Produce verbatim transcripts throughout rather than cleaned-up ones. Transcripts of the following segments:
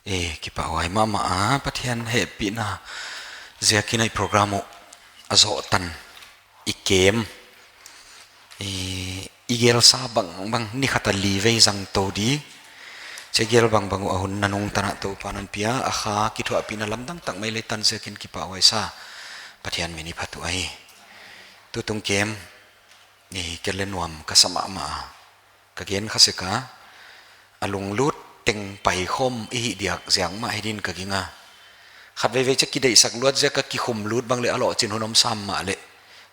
E, kipahhuai mahmah a, Pathian hehpihna ziakin i program uh a zoh tan i kem. E, i gelsa bangbang ni khat a li vei zang tou di. Chi gel bangbang uh a hun nanung tan a Toupa'n hon pia, a kha kithuahpihna lamdang tak mai lei tan ziakin kipahhuai sa. Pathian min i phat uh ahi. Tutung kem, e, ken leng nuam ka sa mahmah a. Ka gen kha sek a, a lunglut teng paikhawm i hih diak ziak mah hi din ka ging a. Khatveivei chiah kideihsak luat ziak a kikhum lut bang leh a lohchin hun om sam mahleh,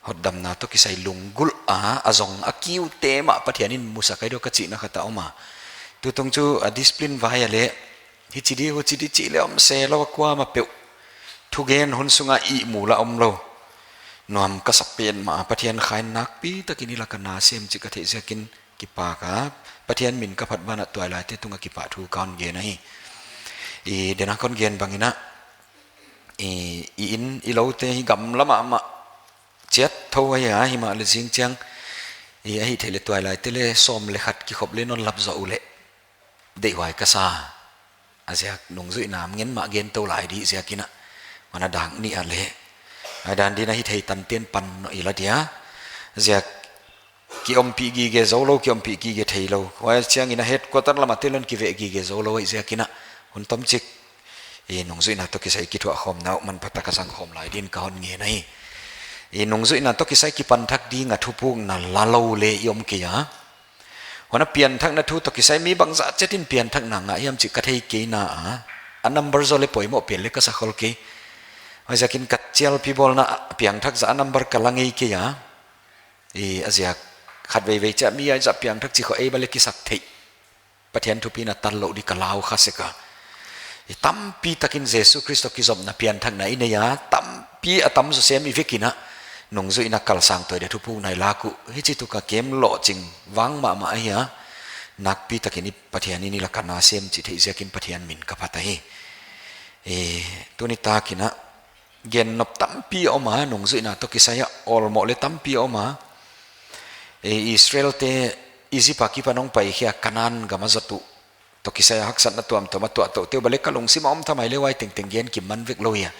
hotdamna toh kisai lunggulh a, a zong a kiute mah Pathian in musak ahi diam ka chihna khat a om a. Tutung chu a discipline vai a leh, hichi di, huchi di chih leh om se lou a, kuamah peuh thugen hun sung a ihmu la om lou. Nuam ka sa pen mah a, Pathian kha in nakpi takin i lak a na sem chih ka theih ziakin kipak a, Pathian min ka phat ban ah tuailaite tung a kipahthu ka hon gen ahi. I, den a kon gen bangin a, i, i inn i loute hi gamla mahmah chiat thou ahi a, himahleh zing chiang, i, ahihtheih leh tuailaite leh sawm leh khat kikhop leh non lap zoh uleh deihhuai ka sa. A ziak nungzuihna ngen mah gen tou lai di ziakin a, mana dang ni a leh, a dan din a hihtheih tan ten pan nawn i la dia. A ziak kiompih gige zou lou, kiompih gige thei lou. Huai chiangin a headquarter lam a te leng kiveh gige zou lou ahih ziakin a, hun tomchik i nungzuihna toh kisai kithuahkhawmna uh manpha tak a zangkhawm lai din ka hon ngen ahi. I nungzuihna toh kisai kipan thak ding a thupukna la lou leh i om kei a. Huan a pianthakna thu toh kisai mi bangzah chiat in pianthakna ngah hiam chih ka thei kei na a. A number zaw leh poimoh pen leh ka sa khol kei. Huaiziakin ka chialpi bawlna a piangthak zah a number ka la ngei kei a. I, a ziak khatveivei chiah mi a zah piangthak chih khong ei bang leh kisak theih. Pathian thupina tan louh di ka lau kha sek a. I, tampi takin Jesu Khrist toh kizopna pianthakna i nei a, tampi a tam zaw sem i vekin a, nungzuihna kalsang toh dia thupukna i lak uh. Hichi tuk a kem lohching vang mahmah ahi a. Nakpi takin i Pathian in i lak a na sem chih theih ziakin Pathian min ka phat ahi. I, tuni takin a, gen nop tampi om a, nungzuihna toh kisai a awlmoh leh tampi om a. E, Israel te Egypt a kipan hong paikhia Canaan gam a zot uh toh kisai a haksatna tuamtuam a tuah touh te uh bang leh ka lungsim a om thamai leh huai tengteng gen kim man vek lou hia.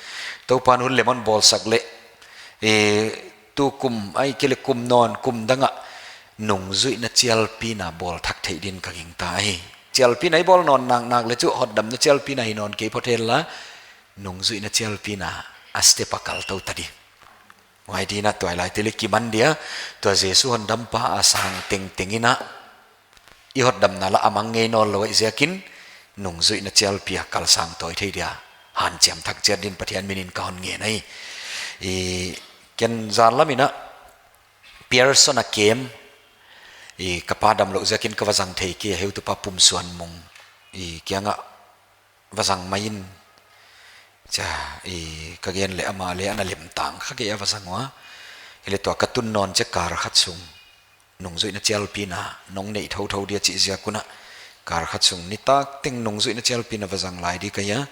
Toupa'n hun leh mun bawlsak leh, e, tu kum ahihkeileh kum nawn kum dang a nungzuihna chialpina bawl thak theih din ka gingta ahi. Chialpina i bawl nawn naknak leh chu hotdamna chialpina hi nawn kei phot hen la, nungzuihna chialpina a step a kal tou ta di. Huai din a tuailaite leh kiman dia, tua Jesu hondampa a sang tengteng in a, i hotdamna la a mang ngei nawn lou ahih ziakin, nungzuihna chialpi a kalsang tou thei dia hanciam thak chiat din Pathian min in ka hon ngen ahi. I, ken zan lam in a Pearson a kem, i, ka pa damlouh ziakin ka va zang thei kei a, heutupa Pumsuanmung i kiang a va zang mai in. Chia, i, ka gen leh amah leh ana lem tang kha kei a, va zang ua. Hileh tua ka tun nawn chiah kar khat sung nungzuihna chialpina nong neih thouthou dia chih ziak un a, kar khat sung nitak teng nungzuihna chialpina va zang lai di ka hi a.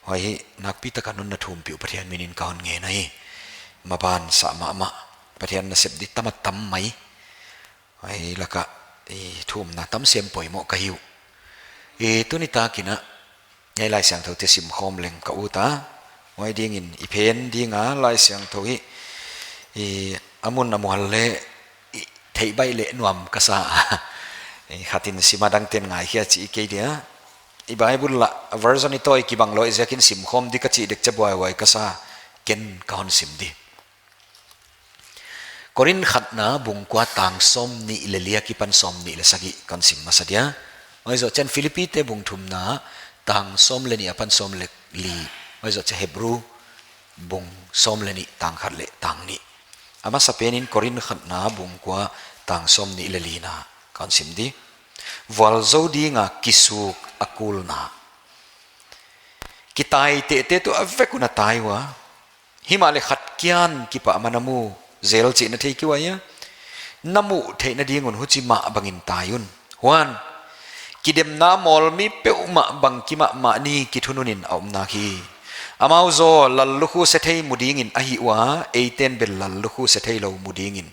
Huai hi nakpi tak a nunna thumpih uh Pathian min in ka hon ngen ahi. Maban sa mahmah, Pathian nasep di tam a tam mai. Huai lak a, i, thumna tam sem poimoh ka hi uh. I, tuni takin a, hiai Laisiangthou te simkhawm leng ka ut a. Huai dingin i phen ding a Laisiangthou hi, i, a mun a mual leh, i, theih baih leh nuam ka sa a. I, khat in sim a, dang ten ngaikhia chih kei dia. I Bible lah version i tawi kibang lou ahih ziakin simkhawm di ka chih dek chiah buaihuai ka sa. Ken ka hon sim di. Korinth khatna bung kua tang sawmnih leh li akipan sawmnih leh sagih ka hon sim masa dia. Huai zoh chiang Philippi te bung thumna tang sawm leh nih apan sawm leh li. Huai zoh chiang Hebru bung sawm leh nih tang khat leh tang nih. A masapen in Korinth khatna bung kua tang sawmnih leh lina ka hon sim di. Vualzou ding a kisuk a kulna. Kitai tehteh tuh a vek un a tai ua. Himahleh khat kiang kipahman a mu zel chih na thei kei ua hia. Na muh theihna ding un huchi mah bangin tai un. Huan, kidemna mawl mi peuhmah bang kimahmah ni kithunun in a om nak hi. Amau zaw lallukhu sethei mu dingin a hih ua, eiten bel lallukhu sethei lou mu dingin.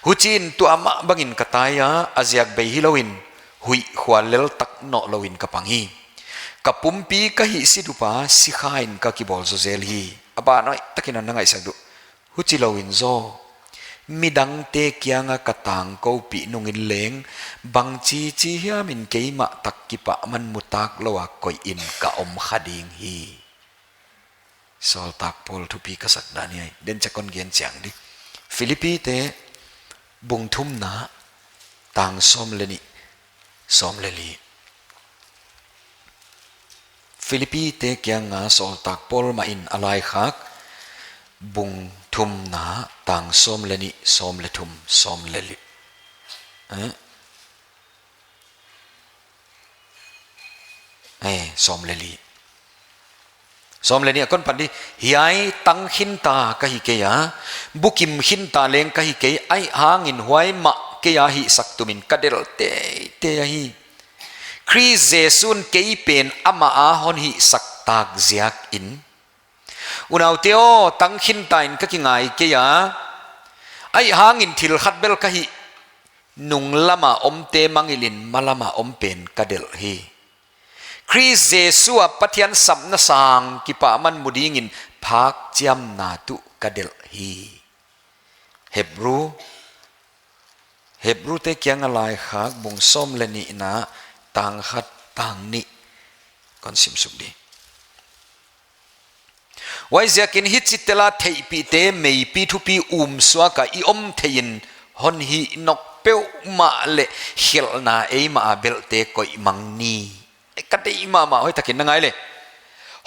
Huchiin tua mah bangin ka tai a, a ziak bei hilou in, huih khual lel tak nawn lou in ka pang hi. Ka pumpi ka hihsiat upa sikha in ka kibawl zozel hi. A ban hoihtakin a na ngaihsak uh. Huchilouin zaw, midangte kianga ka tangkoupih nungin leng, bangchichi hiamin keimah tak kipahman mu taklou a koihin ka om kha ding hi. Sawltak Paul thupi ka sak dan hi ai. Den chak kon gen chiang di. Philippite bung thumna tang sawm leh nih, sawm leh li. Philippite kianga Sawltak Paul mahin a laikhak bung thumna tang sawm leh nih, sawm leh thum, sawm leh li. Eh? Eh, sawm leh li. Sawm leh nih a kon pan di. Hiai tang khinta ka hi kei a, bukim khinta leng ka hi kei, ahihhangin huai mah kei a hihsak tumin ka delh teitei ahi. Khrist Jesu'n kei pen amah a hon hihsak tak ziakin, unaute aw, tang khinta in ka kingai kei a, ahihhangin thil khat bel ka hih, nunglam a omte mangngilhin malam a om pen ka delh hi. Khrist Jesu a Pathian sapna sang kipahman mu dingin phakchiamna tuh ka delh hi. Hebru, Hebrute kianga laikhak bung sawm leh nihna tang khat, tang nih kon sim suk di. Huaiziakin hichi tel a theihpihte meipi thupi um suak a i om theiin hon hih nawk peuhmah leh khelhna eimah a belhte koih mang ni. Ka deih mahmah, hoihtakin na ngai le.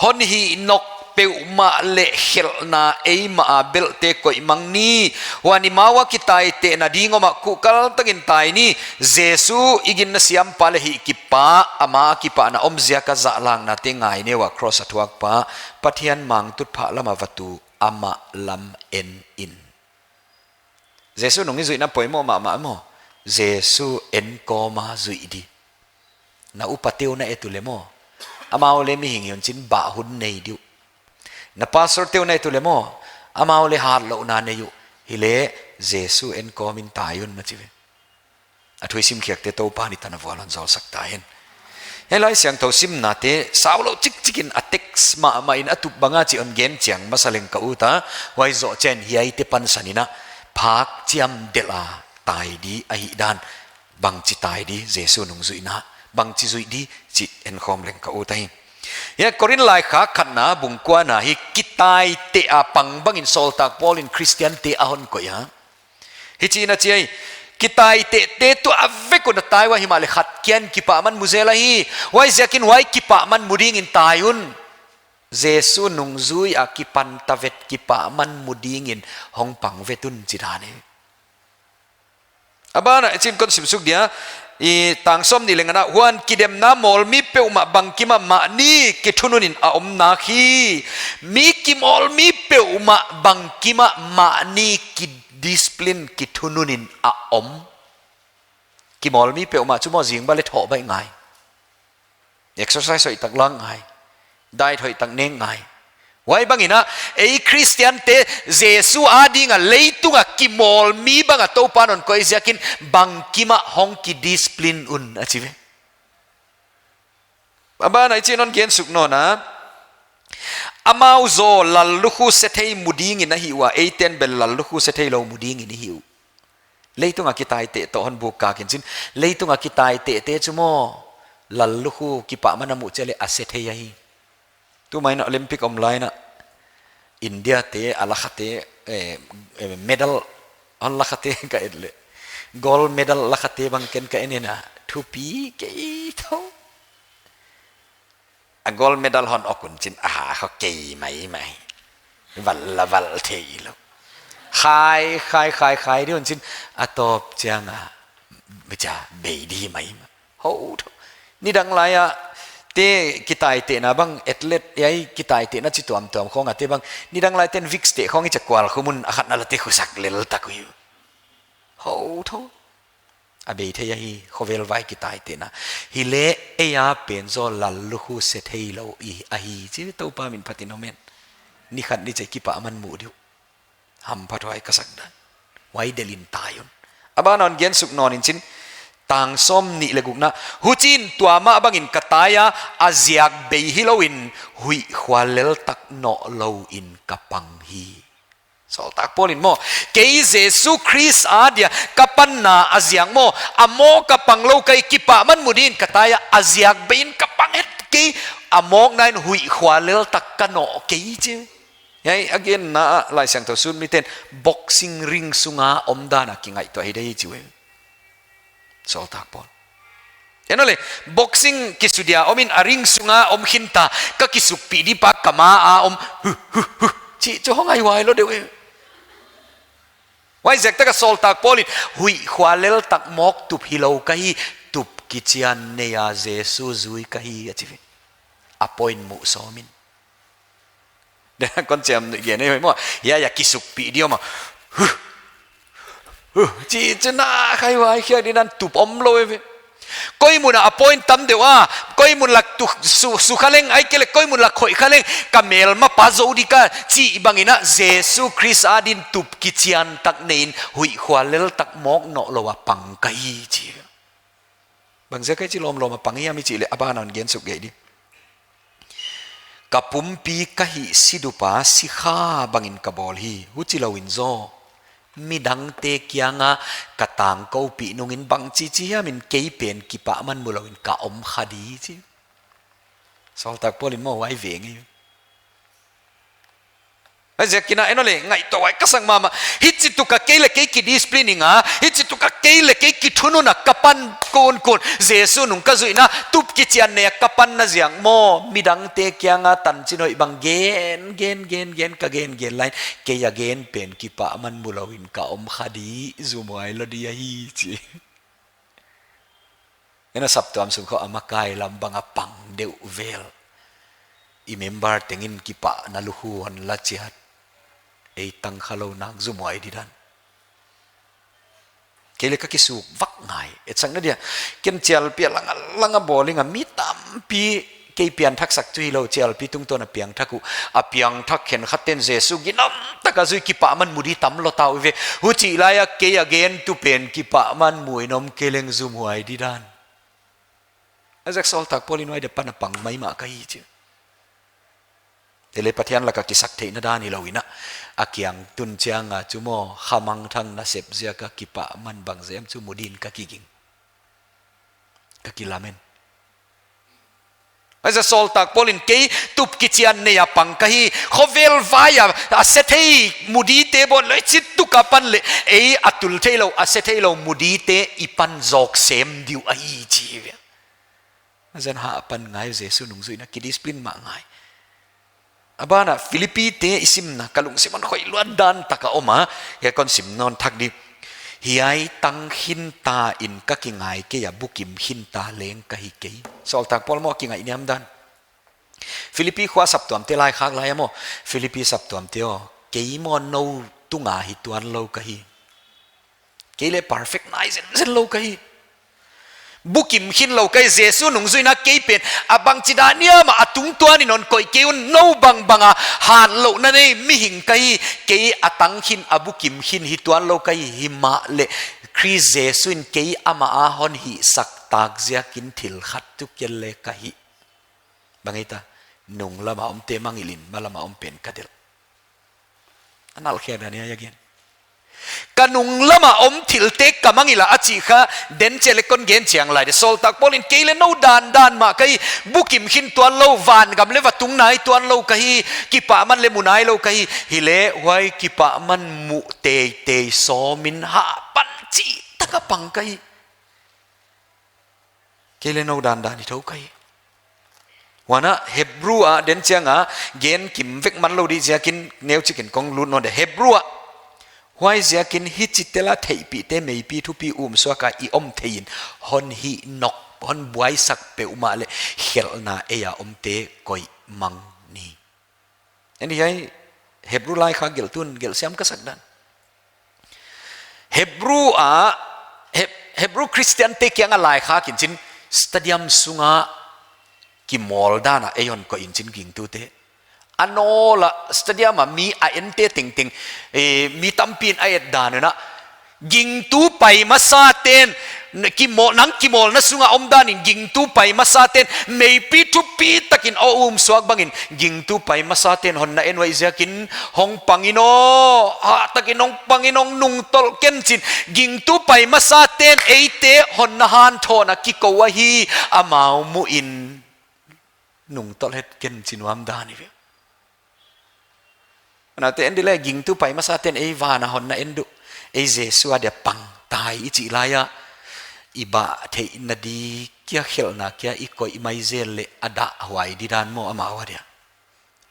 Hon hih nawk peuhmah leh khelhna eimah a belhte koih mang ni. Huan i ma ua kitaitehna ding om a kuhkal takin tai ni. Jesu i ginna siampa leh hihkeepa, ama kipahna om ziaka zahlaknate ngai neu a cross a thuakpa, Pathian mangtutphah lam a va tu amah lam en in. Jesu nung i zuihna poimoh mahmah maw. Jesu enkawm a zuih di. Na upate uh na et uleh maw, amau leh mihing hi un chi'n bah hun nei di uh. Na pastorte uh na et uleh maw, amau leh hatlouhna nei uh. Hileh Jesu enkawm in tai un, na chi ve. A thu i sim khiakte Toupa'n i tan a vual hon zawlsak ta hen. Hiai Laisiangthou simnate saulou chikchikin a text mahmah in a tup bang a chih hon gen chiang masa leng ka ut a, huai zoh chiangin hiaite pansan in a phakchiam delh a tai di ahihdan, bangchi tai di Jesu nung zuihna, bangchi zuih di chih enkhawm leng ka ut ahi. Hiai Korinth laikhak khatna bung kuana hi kitaiteh a pang bangin Sawltak Paul in Khristiante a hon koih a. Hichi'n a chi ai, kitaitehte tuh a vek un a tai ua, himahleh khat kia in kipahman mu zel ahi. Huaiziakin huai kipahman mu dingin tai un. Jesu nungzui a kipan ta vet, kipahman mu dingin hong pang vet un, chi dan hi. A ban ah i chin kon sim suk dia, i tang sawm nih leh ngana, huan kidemna mawlmi peuhmah bangkim ah mahni kithunun in a om nak hi. Mi kimawlmi peuhmah bangkim ah mahni ki discipline kithunun in a om. Kimawlmi peuhmah chu maw, zing baih leh thoh baih ngai. Exercise hoihtak la ngai. Diet hoihtak nek ngai. Huai bangin a, ei Khristiante Jesu ading a leitung a kimawlmi bang a Toupa'n hon koih ziakin bangkim ah hong ki discipline un, a chi ve. A ban ah i chin hon gen suk nawn a, amau zaw lallukhu sethei mu dingin a hih ua, eite'n bel lallukhu sethei lou mu dingin i hih uh. Leitung a kitaiteh toh hon buk kak in chin, leitung a kitaitehte chu maw, lallukhu kipahman a muh chiang leh a sethei ahi. Tumahin Olympic om lai in a, India te a lakhate, eh, eh, medal hon lakhate ka et leh, gold medal lakhate bang ken ka en in a, thupi kei thou. A gold medal hon awk un chin, aha, kho kei maimai. Val la val thei lou. Khai, khai, khai, khai di un chin, a tawp chiang a, bicha, bei di maimai. Hou thou. Nidang lai a, te kitaitehna bang, athlete, hiai kitaitehna chi tuamtuam khawng a te bang, nidang lai te'n Vicks teh khawng i cha kual khum un, a khatna la te khusak lel tak uh. Hou thou. A bei thei ahi, khovel vai kitaitehna. Hileh, ei a pen zaw lallukhu sethei lou i ahi, chi Toupa min phatin om hen. Ni khat ni chiah kipahman mu di uh. Hamphathuai ka sak dan. Huai delh in tai un. A ban ah hon gen suk nawn in chin, Tang sawmnih leh gukna, huchiin tua mah bangin ka tai a, a ziak bei hilouin huih khual lel tak nawh louin ka pang hi. Sawltak Paul in maw, kei Jesu Khrist adia ka panna a ziak maw, a mawk a pang lou ka hi, kipahman mu dingin ka tai a, a ziak beiin ka pang het kei, a mawkna in huih khual lel tak ka nawh kei chi. Hiai a genna ah Laisiangthou sut miten boxing ring sunga omdan a kingaihtuah hi dei chi uh. Sawltak Paul. En leh, boxing kisu dia omin a ring sunga om khinta, ka kisukpih di pa ka ma a om, hu, hu, hu, chih chu hong ai huai lou deuh e. Huaiziak tak a Sawltak Paul in, huih khual lel tak mawk tup hilou ka hi, tup kichian nei a Jesu zui ka hi, a chi ve. A point muh sawmin. Kon chiam gen ei maw. Hiai a kisukpih di om a. Huh. Huh. Chih chu na khai huai khiak dingin tup omlou e ve. Koi mun a point tam deuh a, koi mun lak tu su, su kha leng, ahihkeileh koi mun lak khoih kha leng, ka melmapa zou di ka chih bangin a Jesu Khrist adin tup kichian tak neiin huih khual lel tak mawk nawh lou a pang ka hi chi. Bangziak a hichi lawmlawm a pang hiam i chih leh a ban a hon gen suk geih di. Ka pumpi ka hih sidupa sikha bangin ka bawl hi, huchilouin zaw midangte kianga ka tangkoupih nungin bangchi chi hiamin kei pen kipahman mulouin ka om kha di chi. Sawltak Paul in maw huai veng e. Huaiziakin a en leh ngaihtuah huai ka sak mahmah. Hichi tuk a kei leh kei kidiscipline ing a, hichi tuk a kei leh kei kithunun a ka pan kunkun, Jesu nung ka zuihna, tup kichian nei a ka panna ziak maw, midangte kianga tanchin hoih bang gen, gen, gen, gen, ka gen, gen laiin, kei a gen pen kipahman mulouin ka om kha di, zumhuai lou di ahi chi. En a saptuam sung khawng a makai lam bang a pang deuh vel. I member tengin kipahna lukhu hon la chiat. Ei tang khalou nak zumhuai di dan. Kei leh ka kisuk vak ngai. Etsakna dia. Ken chialpi a langa langa bawl ing a mi tampi kei pianthak sak chu hilou chialpi tungtawn a piangthak uh. A piangthak khenkhat ten Jesu ginom taka zui kipahman mu di tam lou ta uh ve. Huchih laia kei a gen tu pen kipahman muin om kei leng zumhuai di dan. Huaiziak Sawltak Paul in huai dia pan a pang maimah ka hi chi. Ei leh Pathian laka kisaktheihna dan hilouin a, a kiang tun chianga chu maw, khamangthang nasep ziaka kipahman bang zem chu mu dingin ka kiging. Ka kilamen. Huaiziak Sawltak Paul in kei tup kichian nei a pang ka hi, khovel vai a, a se thei mu dite bawl leh chih tuk a pan leh, ei a tul theilou, a se theilou mu dite i pan zawk sem di uh ahi chi ve. Huaiziak a pan ngai Jesu nungzuihna kidiscipline mah ngai. A ban a Philippi te i simna ka lungsim hon khoih luat dan taka om a, hiai kon sim nawn thak di. Hiai tang khinta in ka kingai kei a bukim khinta leng ka hi kei. Sawltak Paul maw kingaihniam dan. Philippi khua saptuamte laikhak lai a maw. Philippi saptuamte aw. Kei maw nou tunga hi tuanlou ka hi. Kei leh perfect nai zenzen lou ka hi. Bukim khin lou ka hi Jesu nungzuihna kei pen. A bangchidan hiam a tungtuanin hon koih kei un nou bangbang a hanlouhna nei mihing ka hi. Kei a tang khin a bukim khin hi tuanlou ka hi himahleh. Khrist Jesu in kei amah a hon hihsak tak ziakin thil khat tu kel leh ka hi. Bang hita, nunglam a omte mangngilhin, malam a om pen ka delh. A nalh khia dan hiai a gen. Ka nunglam a om thilte ka mangngilh a chih kha, den chiat leh kon gen chiang lai di. Sawltak Paul in kei leh nou dandan mah ka hi, bukim khin tuanlou, vangam leh vatung nai tuanlou ka hi, kipahman leh mu nailou ka hi, hileh huai kipahman muh teitei sawmin hapan chih taka pang ka hi. Kei leh nou dandan hi thou ka hi. Huan a Hebru a den chianga gen kim vek man lou di ziakin neuchikin kong lut nawn di Hebru a. Huaiziakin hichi tel a theihpihte meipi thupi um suaka i om theiin hon hih nop, hon buaisak peuhmah leh khelhna ei a omte koih mang ni. En hiai Hebru laikhak gelh tun gelh siam ka sak dan. Hebru a, Heb-, Hebru Christian te kianga laikhak in chin stadium sunga kimawl dan a ei hon koih in chin gingtute. A nawl a stadium a mi a ente tengteng, eh, mi tampi'n a et dan un a. Gingtu pai masate'n Kimawl, nang kimawlna sunga om dan in gingtu pai masate'n meipi thupi takin a um suak bangin gingtu pai masate'n hon na en uh ziakin hong pang in aw, hah takin hong pang in, hong nungtolh ken chin. Gingtu pai masate'n eite hon na hanthawna kikou ahi, amau muh in nungtolh het ken chi nuam dan ive. Huan te en di leh gingtu pai masate'n ei vana honna en di uh. Ei Jesu a dia pang tai i chih lai a, i bah theihna di kia khelhna kia i koih mai zel leh a dah huai di dan maw amau a dia.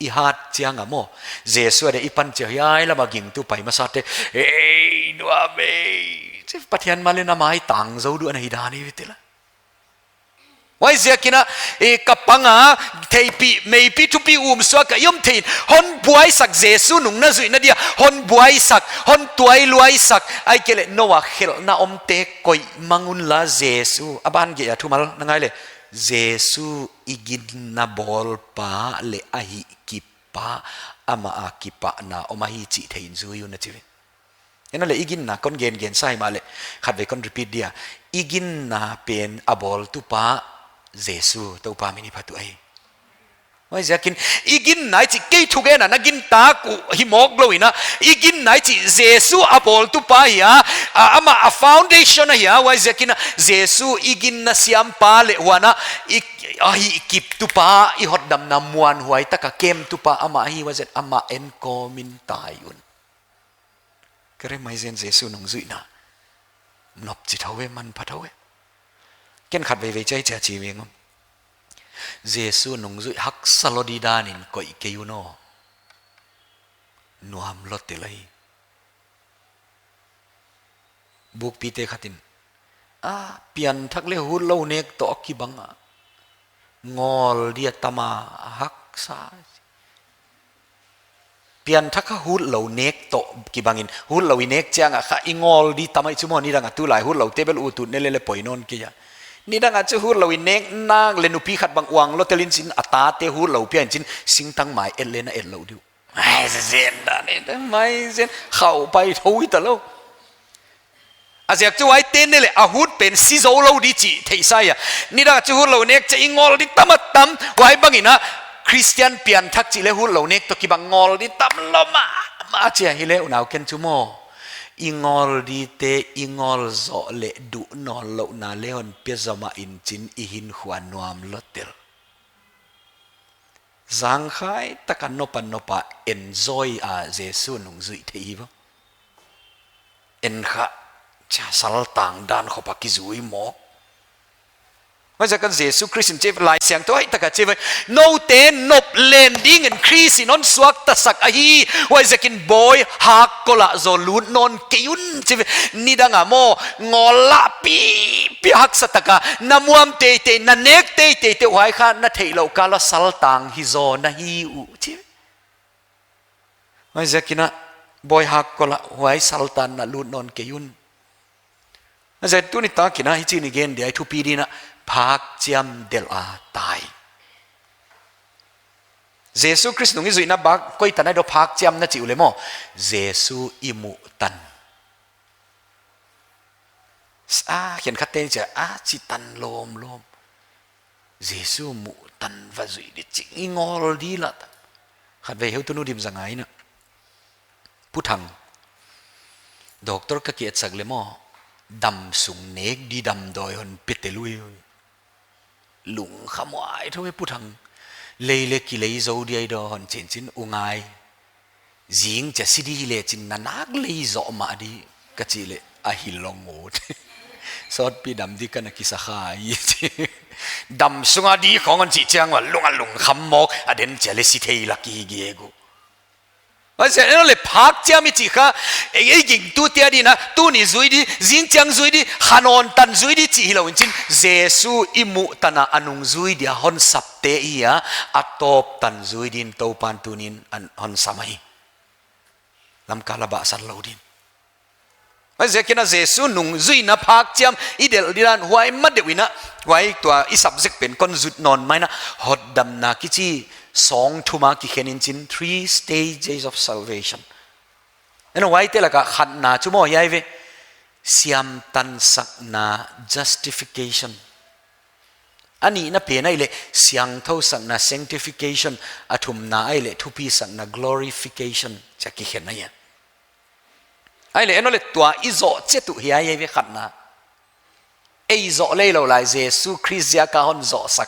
I hat chiang a maw, Jesu a dia i pan chiang hiai lama gingtu pai masate, ei, nuam ei, chi Pathian ma leh na mai tang zou di uh ana hi dan ive ti la. Huaiziakin a, e, ka pang a, theihpih, meipi thupi um suak a i om thei in, hon buaisak Jesu nung na zuihna dia, hon buaisak, hon tuailuaisak, ahihkeileh Noah khelhna omte koih mang un la Jesu, a ban gei a thumal na ngai leh, Jesu i ginna bawlpa leh a hihkippa, amah a kipahna om ahi chih thei in zui un a chi ve. Huan leh i ginna kon gengen sa himahleh, khatvei kon repeat dia. I ginna pen a bawltupa Jesu, Toupa min i phat uh ahi. Huaiziakin, i ginna i chih kei thugen a na gin tak uh hi mawk lou in a, i ginna i chih Jesu a bawltupa hi a, a, amah a foundation ahi a, huaiziakin a, Jesu i ginna siampa leh huan a, i, a hihkiptupa, i hotdamna muanhuai taka kemtupa amah ahi, huaiziak amah en kawm in tai un. Ka rem mai zen Jesu nungzuihna. Nop chi thou e, manpha thou e. Ken khatveivei chiai chia chi veng om. Jesu nungzuih haksa lou di dan in koih kei un aw. Nuam lou te lai. Bukpite khat in, a, pianthak leh hutlou nek toh kibang a, ngawl di a tam a, haksa. Pianthak a hutlou nek toh kibangin, hutlou i nek chiang a kha i ngawl di tam a i chu maw, nidang a tulai hutlou te bel ut ut ne leh leh poi nawn kei a. Nidang a chu hutlou i nek nak leh nupi khat bang uang lou tel in chin, a tate hutlou pia in chin, singtang mai et leh na et lou di uh. Mai zen dan e, mai zen, khauh pai thou hi ta lou. A ziak chu huaite ne leh a hut pen si zou lou di chih theihsa a. Nidang a chu hutlou nek chiang i ngawl di tam a tam, huai bangin a Christian pianthak chih leh hutlou nek toh kibang ngawl di tam lou mahmah chia hileh unau ken chu maw. I ngawl dite i ngawl zoh leh duh nawn louhna leh hon pia zomah in chin i hinkhua nuam lou tel. Zangkhai taka nop a nop a enjoy a Jesu nungzuih theih hi vo. En kha, chia saltang dan khop a kizui mawk. Huaiziakin Jesu Khrist in chi Laisiangthou ah taka chi ve. Noute nop len dingin Khrist in hon suaktasak ahi. Huaiziakin bawi hak kol ah zaw lut nawn kei un chi ve. Nidang a maw, ngawl lah pipi haksa taka, na muam teitei, na nek teitei te huai kha na theihlouh kal a saltang hi zaw na hi uh chi. Huaiziakin a bawi hak kol ah huai saltang na lut nawn kei un. Huaiziak tuni takin a hichi i gen dia i thupi dingin a phakchiam delh a tai. Jesu Khrist nung i zuihna bak koi tan a i dou phakchiamna chih uleh maw. Jesu i muh tan. A, khenkhat te chia, a, chi tan lawmlawm. Jesu muh tan va zui di chih i ngawl di lah ta. Khatvei heutunu dim zanga in a. Pu Thang. Doctor ka kietsak leh maw. Damsung nek di damdawi hon pe tel ui. Lungkham huai thou e Pu Thang. Lei leh kilei zou dia i dou hon chinchin u ngai. Zing chia si di leh chin na nak lei zoh mah di ka chih leh a hi lou ngut. Sawtpi dam di ka na kisa kha i chi. Damsung a di khong hon chih chiang ua lung a lungkham mawk a den chia leh si thei lah ki hi gige uh. Huaiziak en leh phakchiam i chih kha, ei, ei gingtute adingin a, tuni zui di, zingchiang zui di, khantawn tan zui di chih hilou in chin, Jesu i muh tan a a nungzui dia hon sapte i hi a, a tawp tan zui din Toupan tuni'n hon sam ahi. Lamkal a bahsan lou din. Huaiziakin a Jesu nungzuihna phakchiam i delh didan huai ma deuh in a, huai tua i subject pen kon zut nawn mai in a, hotdamna kichi sawng thum a kikhen in chin, three stages of salvation. En huaite laka khatna chu maw hiai ve. Siamtansakna, justification. A nihna pen ahihleh siangthousakna, sanctification. A thumna ahihleh thupisakna, glorification. Chia kikhen ahi a. Ahihleh en leh tua i zoh chiat uh hiai ahi ve khatna. Ei zoh lei lou lai, Jesu Khrist ziaka hon zohsak.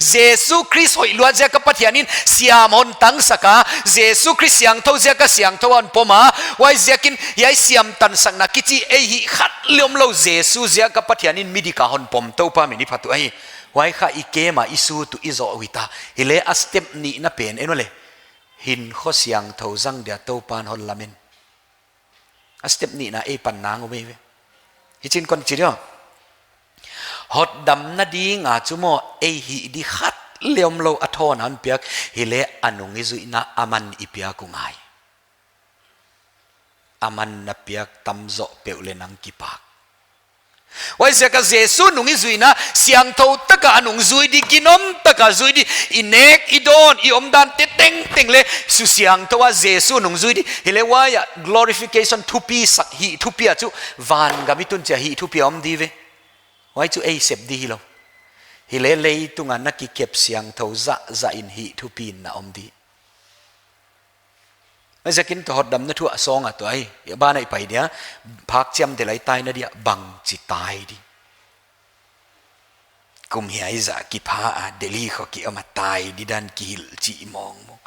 Jesu Khrist hoih luat ziaka Pathian in siam hon tangsak a, Jesu Khrist siangthou ziaka siangthou hon pom a, huaiziakin hiai siamtansakna kichi ei hih khat leng omlou, Jesu ziaka Pathian in midika hon pom, Toupa min i phat uh ahi. Huai kha i kem a i sut uh i zoh uh hita. Hileh a step nihna pen en leh, hinkhua siangthou zang dia Toupan hon lamen. A step nihna ei pan nang uh mei ve. Hichiin kon chi dia. Hotdamna dinga chu maw ei hih di khat leng omlou a thawn a hon piak, hileh a nung i zuihna aman i piak uh ngai. Aman na piak tamzaw peuh leh nang kipak. Huaiziaka Jesu nung i zuihna, siangthou taka a nung zui di, ginom taka zui di, i nek, i dawn, i omdante tengteng leh su siangthou a Jesu nung zui di. Hileh huai a glorification thupisak, hih thupi a chu vangam i tun chiang hih thupi a om di ve. Huai chu ei sep di hilou. Hileh leitunga na kikep siangthou zahzah in hih thupi in na om di. Huaiziakin tua hotdamna thu a song a tua ahi, banah i pai dia, phak chiam delh a i taina dia, bangchi tai di. Kum hiai zah kipha a, Delhi khua ki om a tai di dan kihilh chih mawngmawng.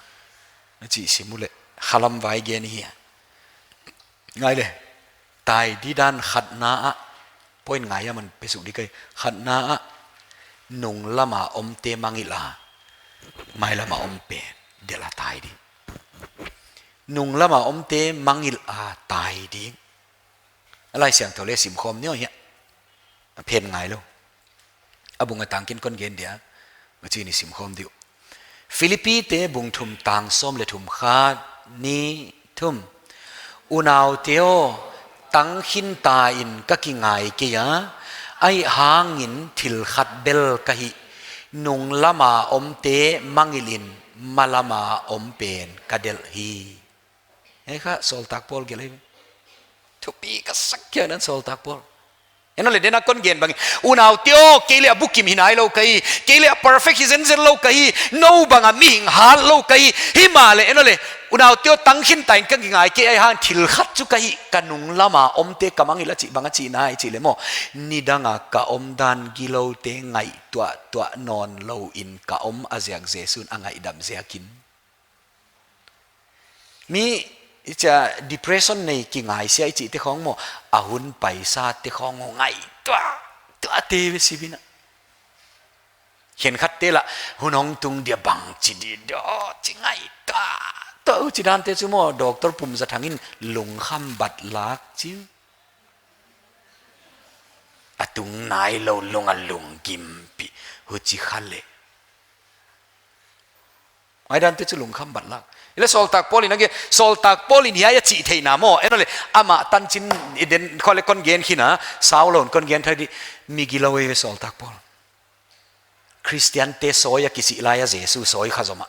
Na chih sim uleh, khalam vai gen hi a. Ngai leh, tai di dan khatna ah, point ngai a man pe suk di kei, khatna ah, nunglama omte mangngilh a, mailama om pen delh a tai di. Nunglama omte mangngilh a tai di. A Laisiangthou leh simkhawm ni uh hia. A phen ngai lou. A bung a tangkin kon gen dia. Huchiin i simkhawm di uh. Philippi te bung thum tang sawm leh thum khat, nih, thum. Unaute aw, tangkhin ta in ka kingai kei a, ahihhangin thil khat bel ka hih, nunglama omte mangngilh in, malama om pen ka delh hi. Hiai kha Sawltak Paul gelh ahi. Thupi ka sak kia nan Sawltak Paul. En leh, denah kon gen bangin, unaute aw, kei leh a bukim hi nailou ka hi, kei leh a perfect hi zenzen lou ka hi, nou banga mihing hatlou ka hi. Himahleh, en leh, unaute aw, tangkhin ta in ka kingai kei, ahihhang thil khat chu ka hih, ka nunglama omte ka mangngilh a chih bang a chihna i chih leh maw, nidanga ka omdan giloute ngaihtuah tuah nawnlou in ka om a ziak Jesu'n a ngaihdam ziakin. Mi, i chia depression nei kingaisia i chihte khong maw, a hun paisate khong ngaihtuah tuahte ve sibina. Khenkhatte lah, hun hong tung dia bangchi di daw, chi ngaihtuah tuah uh chidante chu maw, Doctor Pumzathang in lungkham bat lak chi uh. A tung nailou lung a lunggimpi, huchi kha leh. Huai dante chu lungkham bat lak. Hileh Sawltak Paul in a gen, Sawltak Paul in hiai a chih theihna maw, en leh, amah tanchin i den khong leh kon gen khin a, sau lou in kon gen thei di, mi gilou ei ve Sawltak Paul. Khristiante sawi a kisih lai a Jesu sawi kha zom a.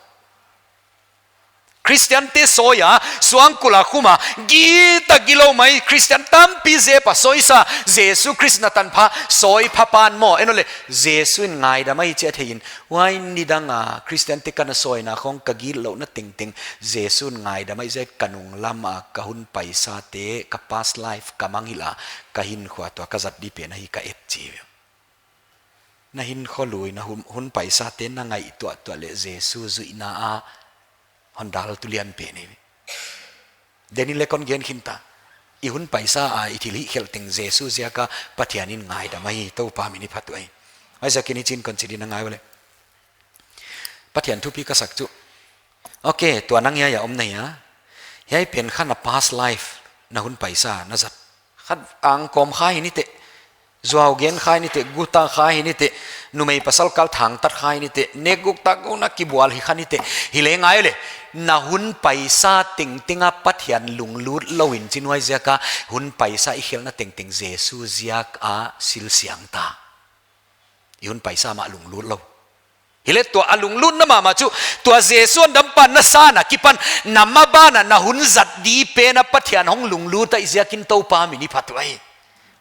Khristiante sawi a, suangkul a khum a, gita gilou mai, Khristian tampi zep a sawisa, Jesu Khrist na tanpha sawi pha pan maw, en leh, Jesu'n ngaidam ahi chih a thei in, huai nidanga Khristiante ka na sawina khong ka gitlouhna tengteng, Jesu'n ngaidam ahi ziak ka nunglama, ka hun paisate, ka past life, ka mangngilh a, ka hinkhua tua ka zat di pen ahi ka et chi uh. Na hinkhua lui, na hun, hun paisate na ngaihtuah tuah leh Jesu zuihna a hon dal tu lian pen hi. Denin leh kon gen khin ta. I hun paisa a i thil hihkhelh teng Jesu ziaka Pathian in ngaidam ahi, Toupa min i phat uh ahi. Huaiziakin hichiin kon chi di na ngai uleh. Pathian thupi ka sak chu. Ok, tua nang hiai a om na hia. Hiai pen kha na past life, na hun paisa, na zat. Khat angkawm kha hi niteh, zuau gen kha hi niteh, guta kha hi niteh, numei pasal kal thangtat kha hi niteh, nekguk takgukna kibual hi kha niteh, hileh ngai leh, na hun paisa tengteng a Pathian lunglut lou in chin huaiziaka, hun paisa i khelhna tengteng Jesu ziaka silsiang ta. I hun paisa mah lunglut lou. Hileh tua a lunglutna mahmah chu, tua Jesu hondampa na san a kipan, na maban a na hun zat di pen a Pathian hong lunglut ahih ziakin Toupa min i phat uhi.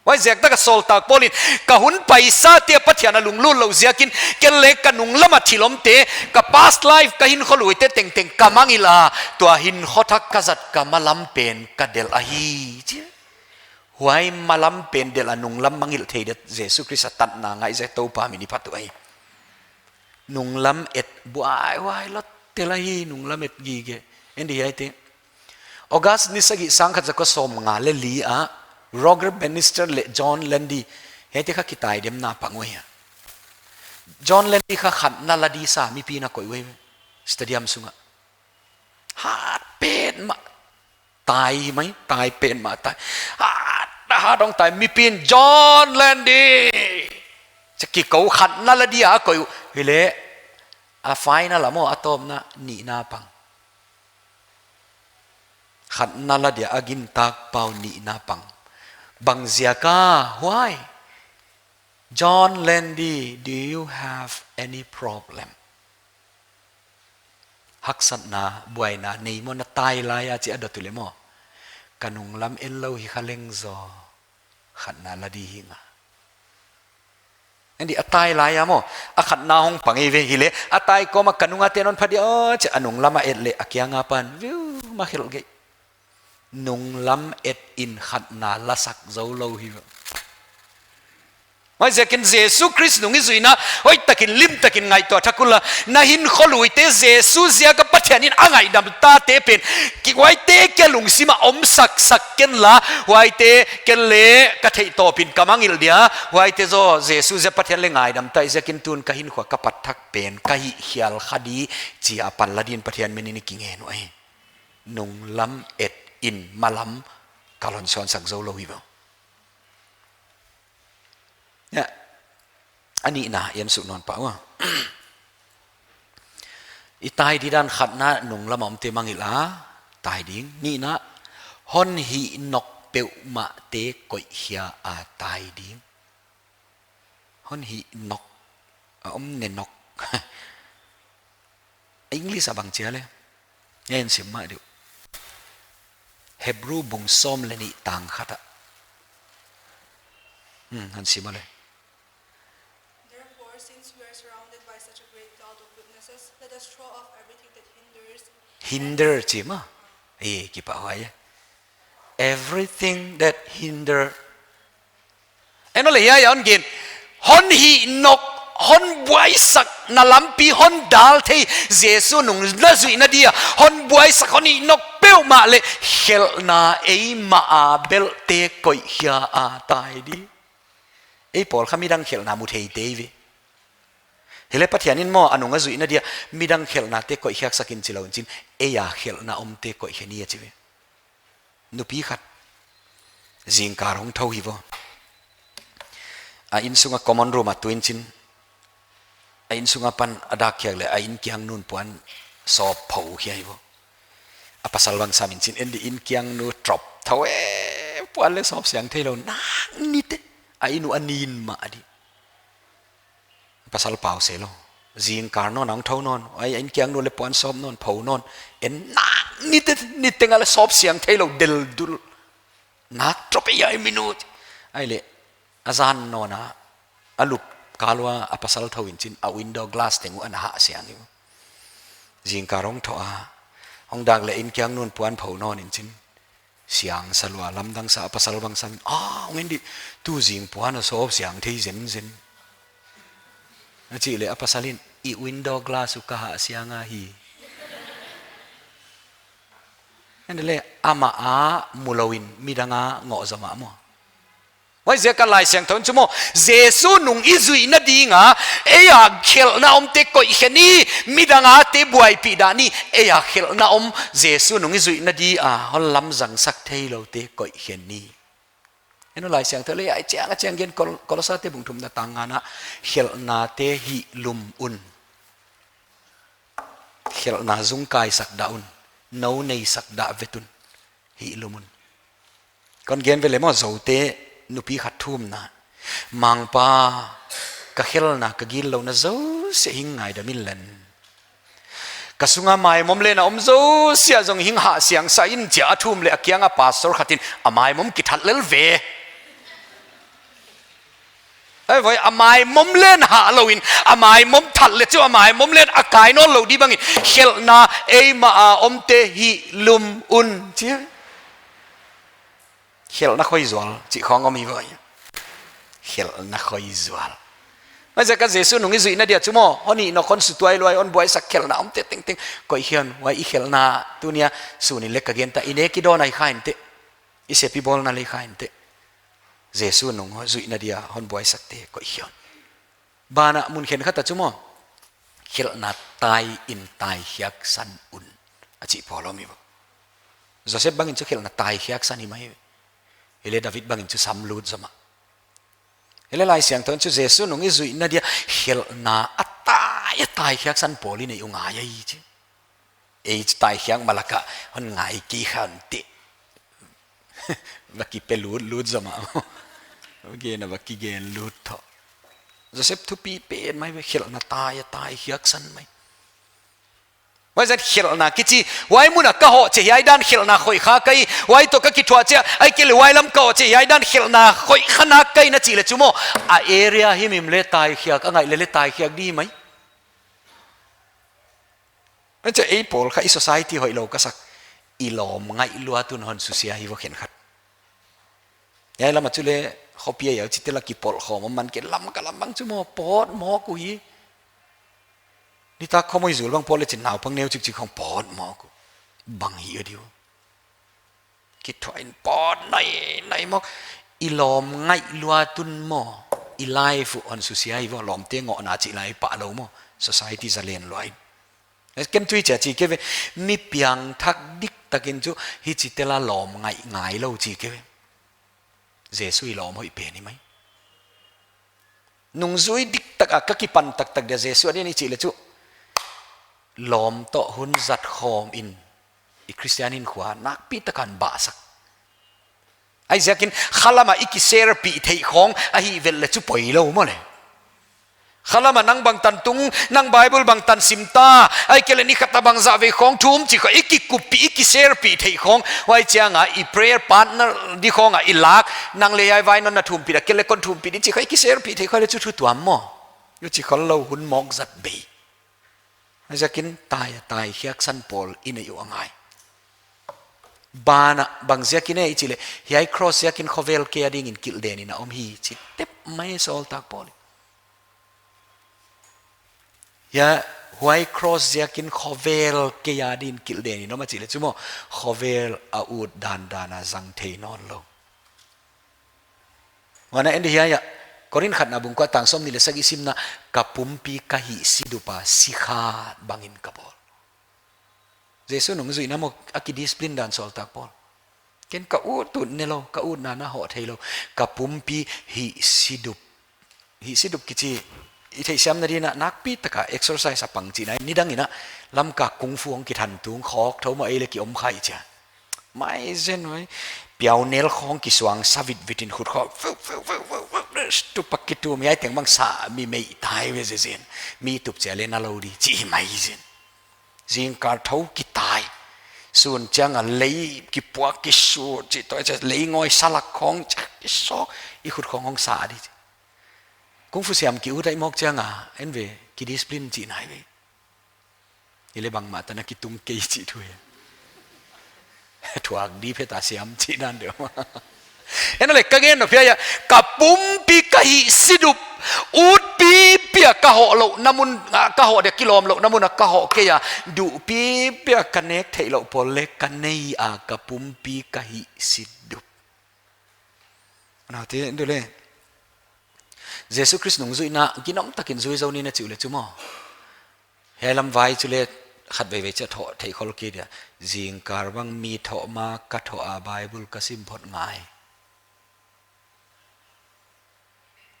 Huaiziak tak a sawltak Paul in, ka hun paisate Pathian a lunglut lou ziakin, ken leng ka nunglam a thil omte, ka past life, ka hinkhua luite tengteng ka mangngilh a, tua hinkhua thak ka zat ka malam pen ka delh ahi, chi. Huai malam pen delh a nunglam mangngilh thei dia Jesu Khrist a tatna ngaih ziak Toupa min i phat uhi. Nunglam et buaihuai lua tel ahi, nunglam et gige. En di hiaite. August ni sagih sangkhat zakua sawmnga leh li a, Roger Bannister leh John Landy, hiaite kha kitaidemna pang uhi a. John Landy kha khatna la di sa mipi'n a koih uhi, stadium sung a. Hat petmah. Tai mai, tai petmah tai. Hat, hat hong tai, mipi'n John Landy. Chi kikou, khatna la di a koih uh. Hileh, a final a maw, a tawpna nihna pang. Khatna la dia a gintak pau nihna pang. Bang ziak a, why? John Landy, do you have any problem? Haksatna, buaina nei maw, na tai lai a, chi a dot uleh maw. Ka nunglam et lou hi kha leng zaw. Khatna la di hi nga. En di a tai lai a maw. A khatna hong pang ei ve hileh. A tai kawm a ka nung a te non pha di aw, chi a nunglam a et leh a kiang a pan. Viu, ma khelh gei. Nunglam et in khatna la sak zou lou hi. Huaiziakin Jesu Khrist nung i zuihna, hoihtakin limtakin ngaihtuah thak ula, na hinkhua luite Jesu ziak a Pathian in a ngaihdam tate pen, ki huaite ka lungsim a om saksak ken la, huaite ken leng ka theihtawpin ka mangngilh dia, huaite zaw Jesu ziak Pathian leng ngaihdam ta ahih ziakin tun ka hinkhua ka pat thak pen, ka hihkhial kha di, chi a pan la din Pathian min in i kingen uhi. Nunglam et in malam ka lon suansak zou lou hi ve. Ya. A nihna, en suk nawn pah ua. I tai di dan khatna nunglam a omte mangngilh a, tai ding. Nihna, hon hih nawk peuhmahte koihkhia a tai ding. Hon hih nawk, a om ne nawk. English a bang chi a leh. Ngen sim mah di uh. Hebrew bung sawm leh nih tang khat a. Hmm, hon sim a leh. Therefore, since we are surrounded by such a great cloud of witnesses, let us throw off everything that hinders. Hinder chi maw. Eh, kipahhuai. Everything that hinder. En leh hiai a hon gen. Hon hih nawk, hon buaisakna lampi, hon dal thei, Jesu nung na zuihna dia. Hon buaisak, hon hih nawk peuhmah leh, khelhna eimah a belhte koihkhia a tai di. Ei pawl kha midang khelhna mu thei te i ve. Hileh Pathian in maw a nung a zuihna dia, midang khelhnate koihkhiaksak in chi lou in chin, ei a khelhna omte koihkhia ni a chi ve. Nupi khat. Zingkal hong thou hi vo. A innsung a common room a tu in chin. A innsung a pan a dak khiak leh a inn kiang nu'n puan sawp pho khia hi vo. A pasal bang sam in chin en di inn kiang nu trop thou e puan leh sawp siang theilou nak nite. A inn uh a nin mah di. Pasal pau se lou. Zingkal nawn a hong thou nawn. Ai, inn kiang nu leh puan sawp nawn, pho nawn. En nak nite, niteng a leh sawp siang theilou del dul. Nak trop e ai minu. Ai leh, a zan nawn a, a lup kal ua a pasal thou in chin a window glass teng uh ana hah siang hi. Zingkal hong thou a. Hong dak leh inn kiang nu'n puan pho nawn in chin. Siang sa lua lamdang sa a pasal bang sam. Ah, hong en di. Tu zing puan a sawp siang thei zenzen. A chih leh a pasal in i window glass uh ka hah siang ahi. En leh amah a mu lou in midang a ngoh zaw mah maw. Huaiziak a Laisiangthou in chu maw, Jesu nung i zuihna ding a, ei a khelhna omte koihkhia ni, midang a te buaipih dah ni, ei a khelhna om Jesu nung i zuihna di a, hon lamzangsak theiloute koihkhia ni. En u Laisiangthou leh, a chiang a chiang gen Kol-, Kolosate bung thumna tang ngana, khelhnate hihlum un. Khelhna zung kaisak dah un, nou neisak dah vet un, hihlum un. Kon gen ve leh maw Zote nupi khat thumna. Mangpa, ka khelhna ka gillouna zou zosia hing ngaidam inla. Ka sunga maimom len a om zosia zong hing hahsiang sa in, chia a thum leh a kianga pastor khat in a maimom kithat lel ve. Ei voi, a maimom len hah lou in, a maimom that leh chu a maimom len a kai nawn lou di bangin, khelhna eimah a omte hih lum un, chia. Khelhna khoi zual chih khong om hi voi. Khelhna khoi zual. Huaiziak a Jesu nung i zuihna dia chu maw, hon hih nawk, hon sutuai luai, hon buaisak khelhna omte tengteng koih khia un. Huai i khelhna tunia sun in leng ka gen ta, i nek i dawn a hi kha inteh, i sep i bawlna leh hi kha inteh. Jesu nung hon zuihna dia hon buaisakte koih khia un. Banah mun khenkhat a chu maw, khelhna tai in taikhiaksan un, a chih pawl om hi vo. Joseph bangin chu khelhna taikhiaksan hi mai. Hileh David bangin chu sam lut zomah. Hileh Laisiangthou in chu Jesu nung i zuihna dia khelhna a tai, a taikhiaksan pawl i nei uh ngai ahi chi. Ei chu taikhiak ma laka hon ngai kei kha inteh. Va kipe lut lut zomah. Gen a va kigen lut tho. Joseph thupi pen mai ve, khelhna tai, a taikhiaksan mai. Huaiziak khelhna kichi, huai mun a ka hoh chiah hiai dan khelhna khoih kha ka hi, huai toh ka kithuah chiah, ahihkeileh huai lam ka hoh chiah hiai dan khelhna khoih kha nak ka hi na chih leh chu maw, a area himhim leh taikhiak, a ngaih leh leh taikhiak di mai. Huchiin ei pawl kha i society hoihlou ka sak, i lawm ngaihluat un hon susia hi vo khenkhat. Hiai lam a chu leh khopi a hiai chihte la kipolh khawm om man kei, Lamka lam bang chu maw pawt mawk uh hi. Nitak khomawi zul bang pawt leh chin naupang neu chikchik khong pawt mawk uh. Bang hi a di uh. Kithuah in pawt nainai mawk. I lawm ngaihluat un maw, i life uh hon susia hi vo, lawmte ngohna chih lai pah lou maw, society zalen lua in. Ken chu i chia chi kei ve, mi piangthak diktak in chu hichite la lawm ngaih ngailou chi kei ve. Jesu i lawm hoih pen hi mai. Nungzui diktak a ka kipan taktak dia Jesu a di'n i chih leh chu, lawm toh hun zat khawm in i Christian hinkhua nakpi tak a hon bahsak. Huaiziakin khalam a i kiserpih theih khong a hih vel leh chu poi lou maw leh. Khalam a nang bangtan tung, nang Bible bangtan sim ta, ahihkeileh ni khat a bangzah vei khong thum chih khong i kikuppih, i kiserpih theih khong, huai chiang a i prayer partner di khong a i lak, nang leh hiai vai non na thumpih a, kei leh kon thumpih di chih khong i kiserpih theih khong leh chu thu tuam maw. Huchi khollou hun mawk zat bei. Huaiziakin tai a taikhiaksan pawl i nei uh a ngai. Banah bang ziakin e i chih leh, hiai cross ziakin khovel kei a dingin kilhden in a om hi chi tep mai sawltak pawl. Hiai, huai cross ziakin khovel kei a dingin kilhden in om a chih leh chu maw, khovel a ut dandan a zang thei nawnlou. Huan a en di hiai a, Korin khatna bung kua tang sawmnih leh sagih simna, ka pumpi ka hihsidup a sikha bangin ka bawl. Jesu nungzuihna maw a kidiscipline dan sawltak pawl. Ken ka ut ut ne lou, ka utna na hoh theilou, ka pumpi hihsidup. Hihsidup kichi, i theihsiamna di'n a nakpi tak a exercise a pang chihna, nidang in a Lamka kung fu hong kithantung khawk thou maw ei leh ki om khai chia. Mai zen mai. Piaunel khong kisuang sa vitvit in khut khong. Veu, veu, veu, veu, veu. Tupak kitum hiai teng bang sa mi mei tai ve zezen. Mi tup chia leh na lou di chih mai zen. Zingkal thou kitai. Sun chiang a lei kipuak kisut chih toh chia lei ngoi salak khong chia kisawk. I khut khong hong sa di. Kung fu siam ki ut ai mawk chiang a en ve kidiscipline chihna hi ve. Hileh bangmah tan a kitung kei chih thu hi. Thuak di phet a siam chih dan deuh. En leh ka gen nop hiai a, ka pumpi ka hihsidup. Ut pipi a ka hoh louhna mun, ah, ka hoh dia kilawm louhna mun a ka hoh kei a. Duh pipi a ka nek theihlouh pawl leh ka nei a ka pumpi ka hihsidup. Naute, en leh. Jesu Khrist nungzuihna ginom takin zui zou ni na chih uh leh chu maw. Hiai lam vai chu leh khat veivei chia thoh theih khol kei dia. Zingkal bang mi thoh ma ka thoh a Bible ka sim phot ngai.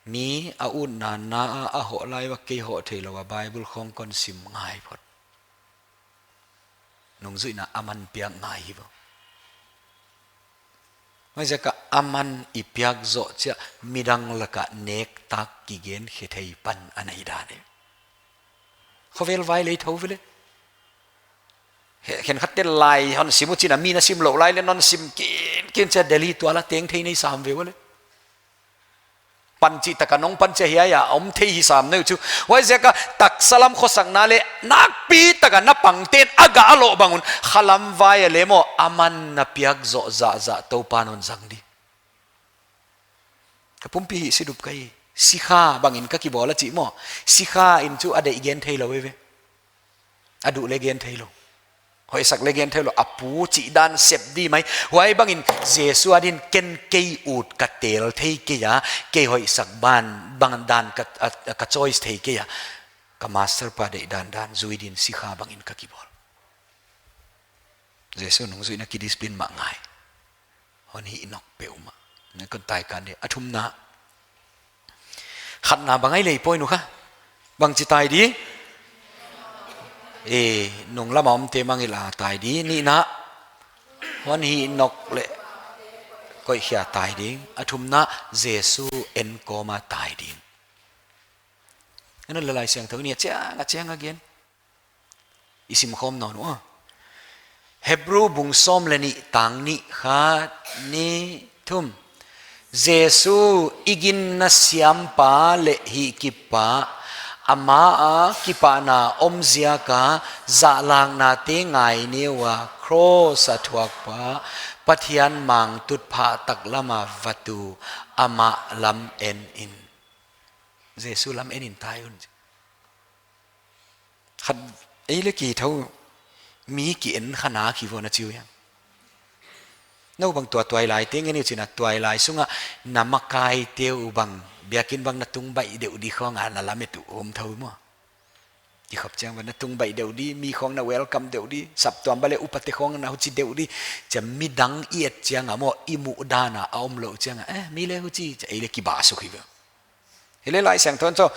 Mi a utna na a a hoh lai ua kei hoh theilou a Bible khong kon sim ngai phot. Nungzuihna a man piak ngai hi vo. Huaiziak a a man i piak zoh chiah midang lak a nektak kigen khe thei pan a nei dan e. Khovel vai lei tho vele. He, khenkhat te lai hon sim uh chin a mi na sim lou lai le non sim kin, kin chia Delhi tual a teng thei nei sam ve vele. Pan chih taka nong pan chia hiai a om thei hi sam nei uh chu. Huaiziak a taksa lam khosakna le nakpi taka na pang ten a gah a loh bang un khalam vai a le maw, aman na piak zoh zahzah Toupa'n hon zang di. Ka pumpi hi sidup ka hi. Sikha bangin ka kibawl a chih maw. Sikha in chu a deih gen thei lou ve. A duh le gen thei lou. Hoihsak le gen thei lou. A pu chih dan sep di mai. Huai bangin Jesu a din ken kei ut ka tel thei kei a. Kei hoihsak ban, bang dan ka, a, a ka choice thei kei a. Ka master pa deih dandan zui din sikha bangin ka kibawl. Jesu nungzuihna kidiscipline mah ngai. Hon hih nawk peuhmah. Na kon tai kan di. A thumna. Khatna bang ai lei poi nu kha. Bangchi tai di. E, nung lama omte mangngilh a tai di. Nihna. Hon hih nawk le. Koih khia tai di. A thumna. Jesu en kawm a tai di. Ana le Laisiangthou ni a chiang a chiang a gen. I sim khawm nawn uh a. Hebru bung sawm le nih tang nih khat nih thum. Jesu i ginna siampa le hihkippa, amah a kipahna om ziak a zahlaknate ngai neu a cross a thuakpa, Pathian mangtut phah taklam a va tu, amah lam en in. Jesu lam en in tai un. Khat ei le ki tho mi ki en khana ki vona chiu ya. Nou bang tua tuailai teng en u chin a tuailai sunga na makai teu bang biakin bang na tung baih deuh di khong a na lamet uh om tho maw. Ki khop chiang bang na tung baih deuh di, mi khong na welcome deuh di, saptuam bang le upate khong na huchi deuh di, chia midang i et chiang a maw i muh dan a a om lou chiang a, eh, mi le huchi, chia ei le ki ba suk hi ve. Hilelai Laisiangthou in chu,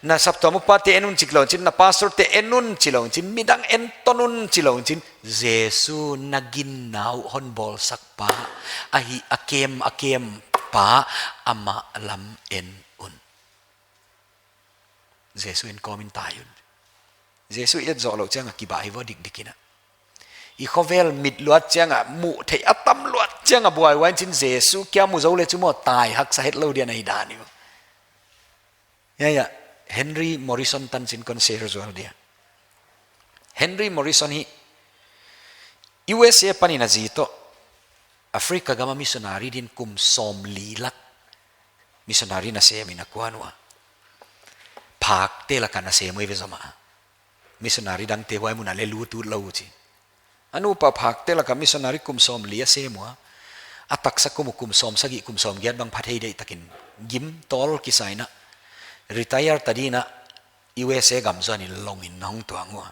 na saptuam upate en un chi lou chin, na pastor te en un chi lou chin, midang en ton un chi lou chin, Jesu na ginna uh hon bawlsak pa, ahi a kem, a kem pa, amah lam en un. Jesu en kawm in tai un. Jesu i et zoh lou chiang a kiba hi vo dikdik in a. I khovel mit luat chiang a muh theih a tam luat chiang a buaihuai in chin Jesu kia mu zou le chu maw tai haksa het lou dia na hi dan hi maw. Ya, ya, Henry Morrison tan chin kon share zual dia. Henry Morrison hi U S A panin a zi toh Africa gam a missionary din kum sawmli lak missionary na sem in a kuan ua. Phakte lak a na sem uh ve zomah. Missionary dangte huai mun a le lut ut lou uh chi. A nupa phakte lak a missionary kum sawmli a sem ua. A taksa kum uh kum sawmsagih kum sawmgiat bang pha thei deih takin gim tawl kisa in a. Retire ta di in a U S A gam zuan in long in hong tuang ua.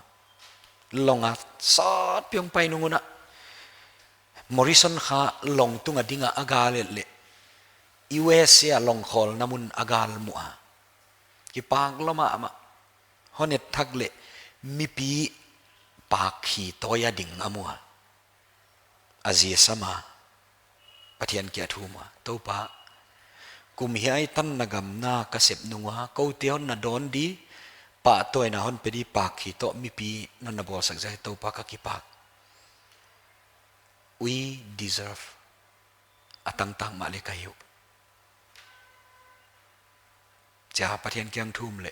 Long a sawt piong pai nung un a. Morrison kha long tung a ding a a gal et le U S A a longkhawlna mun a gal mu a. Kipak lou mahmah. Hon et thak le mipi pak hi tawi a ding a mu a. A zi a sam a. Pathian kiang a thum a. Toupa. Kum hiai tan na gam na ka sep nung ua. Koute hon na dawn di. Pahtawina hon pe di pak hi toh mipi non na bawlsak ziak Toupa ka kipak. We deserve. A tangtang mah le ka hi uh. Chia Pathian kiang thum le.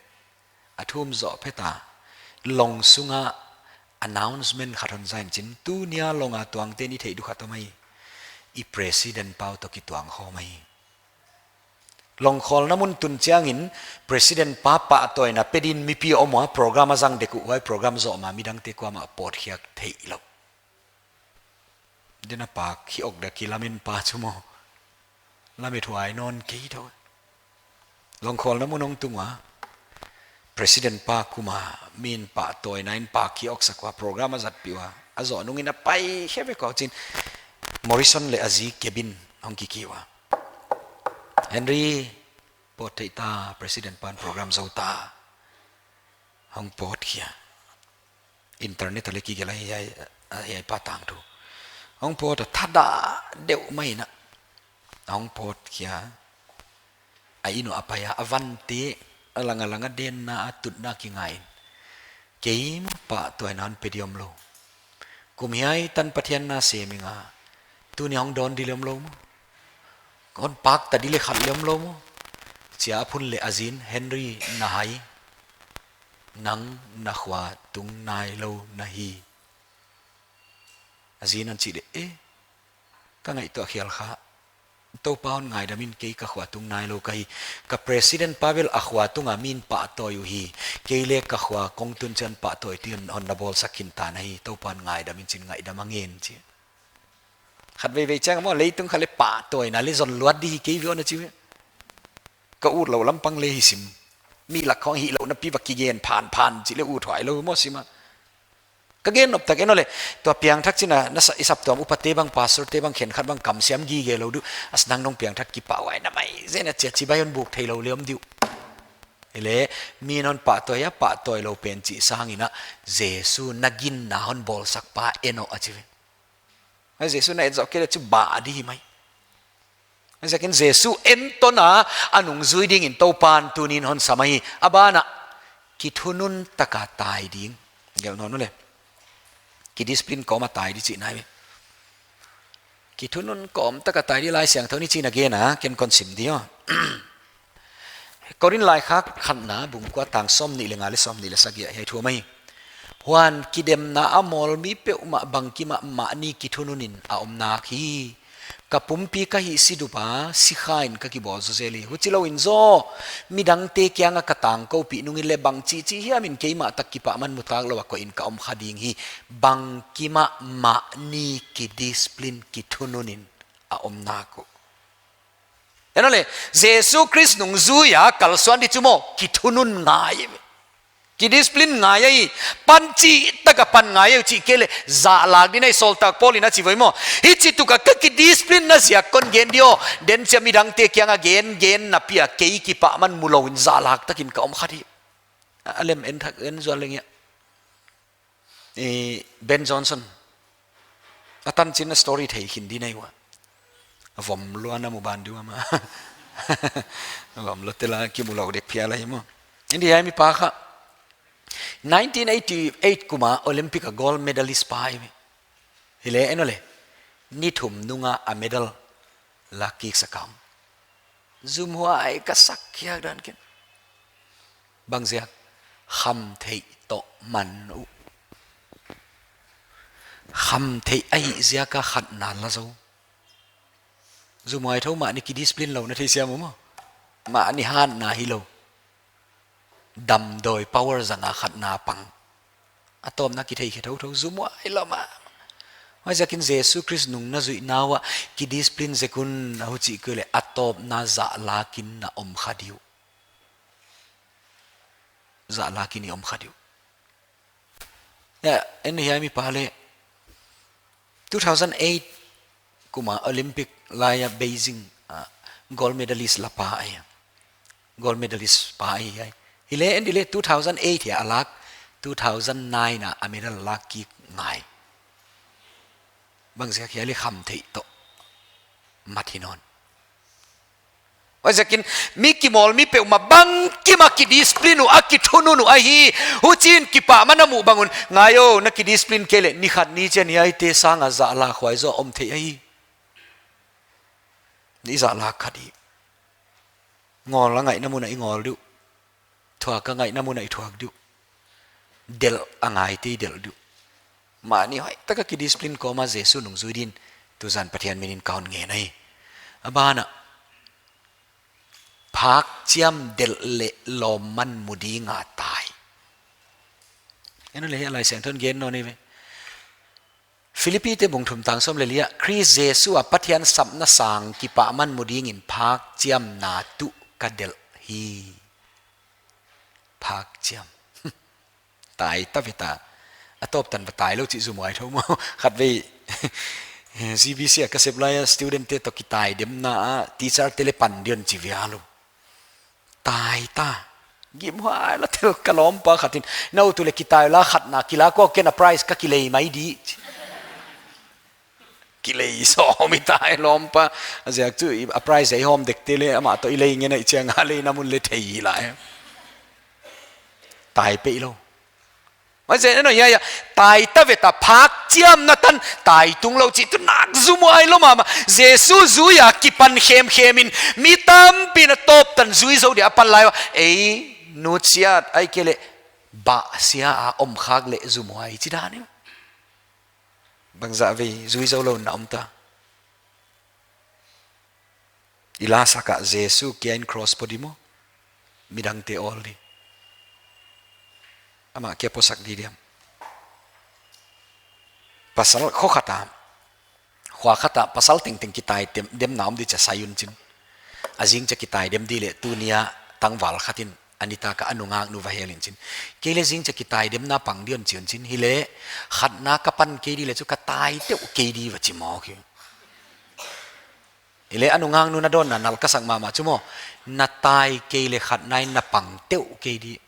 A thum zoh phet a. Long sunga announcement khat hon za in chin tunia long a tuangte ni theih dukha ta mai. I president pa uh toh kituang khawm ahi. Longkhawlna mun tun chiangin president pa pahtawina pe din mipi om ua program a zang dek uh huai program zoh ma midangte kuamah pawtkhiak theih lou. Dena pak hi ok da kilamin pa chu maw. Lamet huai nawn kei tho. Longkhawlna mun hong tung ua. President pa kuma min pahtawina in pak hi ok sak ua program a zatpih ua. A zoh nungin a pai khe ve kawk chin. Morrison le a zi cabin hong kiki ua. Henry, pawt theih ta, president pan program zou ta. Hong pawt khia. Internet a le kigelh a hiai, hiai pa tangthu. Hong pawt a thadah deuh mai in a. Hong pawt khia. A inn uah a pai a, a vante, a lang a lang a denna, a tutna kingai in. Kei maw pahtawina hon pe di om lou. Kum hiai tan Pathian na sem ing a, tuni hong dawn di leh om lou maw. Hon pak ta di leh khat leh om lou maw. Chia a phun leh a zin, Henry na hai. Nang na khua tung nailou na hi. A zin hon chih leh, eh, ka ngaihtuah khial kha. Toupa hon ngaidam in, kei ka khua tung nailou ka hi. Ka president Pavel a khua tung a mi'n pahtawi uhi. Kei leh ka khua kong tun chiang pahtawi di hon, hon na bawlsak khin ta na hi. Toupa hon ngaidam in chi'n ngaidam a ngen chi. Khatveivei chiang maw leitung kha leh pahtawina leh zon luat di hi kei ve aw na chi ve. Ka ut lou lampang leh hi sim. Mi lak khong hih lou napi va kigen phanphan chih leh ut huai lou maw sim a. Ka gen nop tak en aw leh. Tua piangthak chi'n a, na sa, i saptuam upate bang, pastorte bang, khenkhat bang kamsiam gige lou di uh. As nang nong piangthak kipahhuai na mai. Zen a chia chibai hon buk theilou leh om di uh. Hileh, mi'n hon pahtawi a, pahtawi lou pen chih sangin a, Jesu na ginna hon bawlsak pa en aw a chi ve. Huai Jesu na et zoh kei leh chu bah di hi mai. Huaiziakin Jesu entawn a, a nungzui dingin Toupa'n tuni'n hon sam ahi. A ban ah, kithunun taka tai ding. Gelh nawn u leh. Kidiscipline kawm a tai di chihna ahi. Kithunun kawm taka tai di Laisiangthou in chi'n a gen a, ken kon sim di aw. Korin laikhak khatna, bung kua tang sawmnih leh nga leh sawmnih leh sagih ah hiai thu om ahi. Huan kidemna a mawl mi peuhmah bangkim ah mahni kithunun in a om nak hi. Ka pumpi ka hihsidup a, sikha in ka kibawl zawzel hi. Huchilouin zaw, midangte kiang a ka tangkoupih nungin leh bangchichi hiam in keimah tak kipahman mu tak lou a koih in ka om kha ding hi. Bangkim ah mahni kidiscipline, kithunun in a om nak uh. En aw leh, Jesu Khrist nungzui a kalsuan di chu maw, kithunun ngai. Kidiscipline ngai ahi, pan chih taka pan ngai ahi uh chih kei leh, zahlak di na hi. Sawltak Paul in a chi voi maw. Hichi tuk a ka kidiscipline na ziak kon gen di aw, den chia midangte kiang a gen, gen napi a kei kipahman mu louin zahlak takin ka om kha di. A lem en thak en zual leng ia. Eh, Ben Johnson. A tan chi'n a story thei khin di na hi ua. A vom lua na mu ban di ua maw. A vom lua te la kimu lou dek phial ahi maw. India mi pa kha. Nineteen eighty-eight kum a Olympic a gold medalist pa ahi. Hileh en aw leh. Ni thum nung a a medal lak kik sak a om. Zumhuai ka sak khiak dan ken. Bangziak, khamtheih toh man uh. Khamtheih ahih ziak a khatna la zou. Zumhuai thou mahni kidiscipline lou na theisiam uh maw. Mahni hatna hilou. Damdawi power zang a khatna pang. A tawpna kithei khe thouthou zumhuai lou mah. Huaiziakin Jesu Khrist nung na zuihna uah kidiscipline zek un a huchi kei leh a tawpna zahlak in na om kha di uh. Zahlak in i om kha di uh. Ya, en hiai mi pa leh two thousand eight kum a Olympic lai a Beijing a gold medalist la pa ahi. Gold medalist pa ahi ai. Hileh en di leh two thousand eight hia a lak, two thousand nine a a medal lak kik ngai. Bangziak hiai leh khamtheih toh mat hi nawn. Huaiziakin mi kimawl mi peuhmah bangkim a kidiscipline uh, a kithunun uh ahi. Huchiin kipahman a muh bang un, ngai aw, na kidiscipline kei leh ni khat ni chiang hiaite sang a zahlak huai zaw om thei ahi. Ni zahlak kha di. Ngawl a ngaihna mun a i ngawl di uh. Thuak a ngaihna mun a i thuak di uh. Delh a ngaite i delh di uh. Mahni hoih taka kidiscipline kawm a Jesu nungzui din tuzan Pathian minin ka hon ngen ahi. A ban ah, phakchiam delh leh lawmman mu ding a tai. En aw leh, hiai Laisiangthou in gen nawn ni ve. Philippi te bung thum tang sawm leh li ah, Khrist Jesu a Pathian sapna sang kipahman mu dingin phakchiamna tuh ka delh hi. Phakchiam. Tai ta ve ta. A tawp tan va tai lou chih zumhuai thou maw. Khatvei G B C a ka sep lai a student te toh kitaidemna ah teacher te leh pan di hon chi vial uh. Tai ta. Gimhuai lua tel, ka lawmpa khat in, na ut uleh kitai la khatna kilak aw, ken a prize ka kilei mai di. Kilei sawm i tai lawmpa. A ziak chu i, a prize i hawm dekte leh amah toh i lei ngen a i chiang a leina mun leh thei hi lai. Tai peih lou. Huaiziakin hiai a, tai ta ve ta, phak chiamna tan tai tung lou chih tuh nak zumhuai lua mahmah. Jesu zui a kipan khemkhem in mi tampi'n a tawp tan zui zou dia a pan lai ua. Ei nutsiat ahihkeileh bahsia a om khak leh zumhuai chi dan in. Bangzah vei zui zou lou in na om ta? I la sak a Jesu kia in cross pua di maw? Midangte awl di. Amah kia puasak di diam? Pasal khua khat a, khua khat a pasal tengteng kitai dem, demna om di chia sai un chin. A zing chia kitai dem di leh tuni a tangval khat in a nitak a a nungaknu va hel in chin. Kei leh zing chia kitai demna pang di un chi un chin. Hileh khatna ka pan kei di leh chu ka tai teuh kei di va chi maw khi. Hileh a nungaknu'n a dawnna nalh ka sak mahmah chu maw, na tai kei leh khatna in na pang teuh kei di.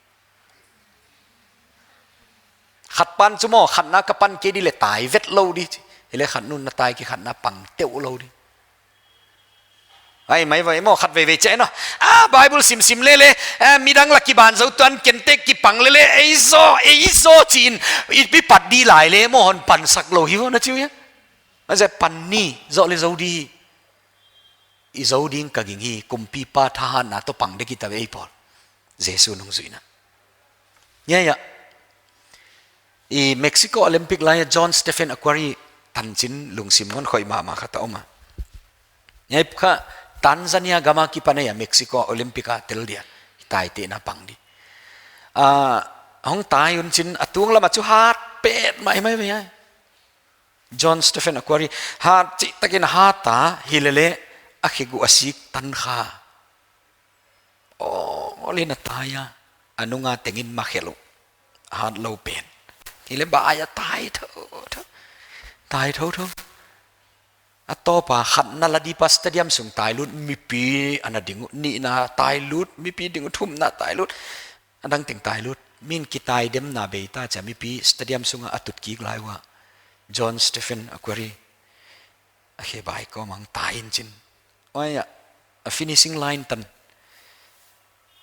Khat pan chu maw, khatna ka pan kei di leh tai vet lou di. Hileh khatnu'n na tai kei, khatna pang teuh lou di. Ai mai vai maw, khat veivei chia in aw. Ah, Bible simsim lele, ah, midang lak kiban zou tuan ken teh kipang lele, ei zaw, ei zaw chi in, i pi pat di lai leh maw hon pansak lou hi ua na chi uh hia. Huaiziakin pan ni, zou leh zou di. I zou ding ka ging hi, kumpipa thahatna toh pang dek i ta ve ei pawl. Jesu nungzuihna. Hiai a, i Mexico Olympic lai a John Stephen Akhwari tanchin lungsim ngon khoih mahmah khat a om a. Hiai kha Tanzania gam a kipan a Mexico Olympic a tel dia taitehna pang di. Ah, hong tai un chin a tunglam a chu hat petmah mai mai ve ai. John Stephen Akhwari hat chihtakin hat a, hilele a khegu a sik tan kha. Aw, lin a tai a, a nunga tengin ma khelh uh. Hat lou pen. Hileh ba ai a tai thouthou. Tai thouthou. A tawp a khatna la di pa stadium sung tai lut mipi ana ding uh, nihna tai lut mipi ding uh, thumna tai lut. A dang teng tai lut. Min kitai demna bei ta chia mipi stadium sunga a tut kik lai ua. John Stephen Akhwari a khe bai kawm a hong tai in chin. Huai a, a finishing line tan.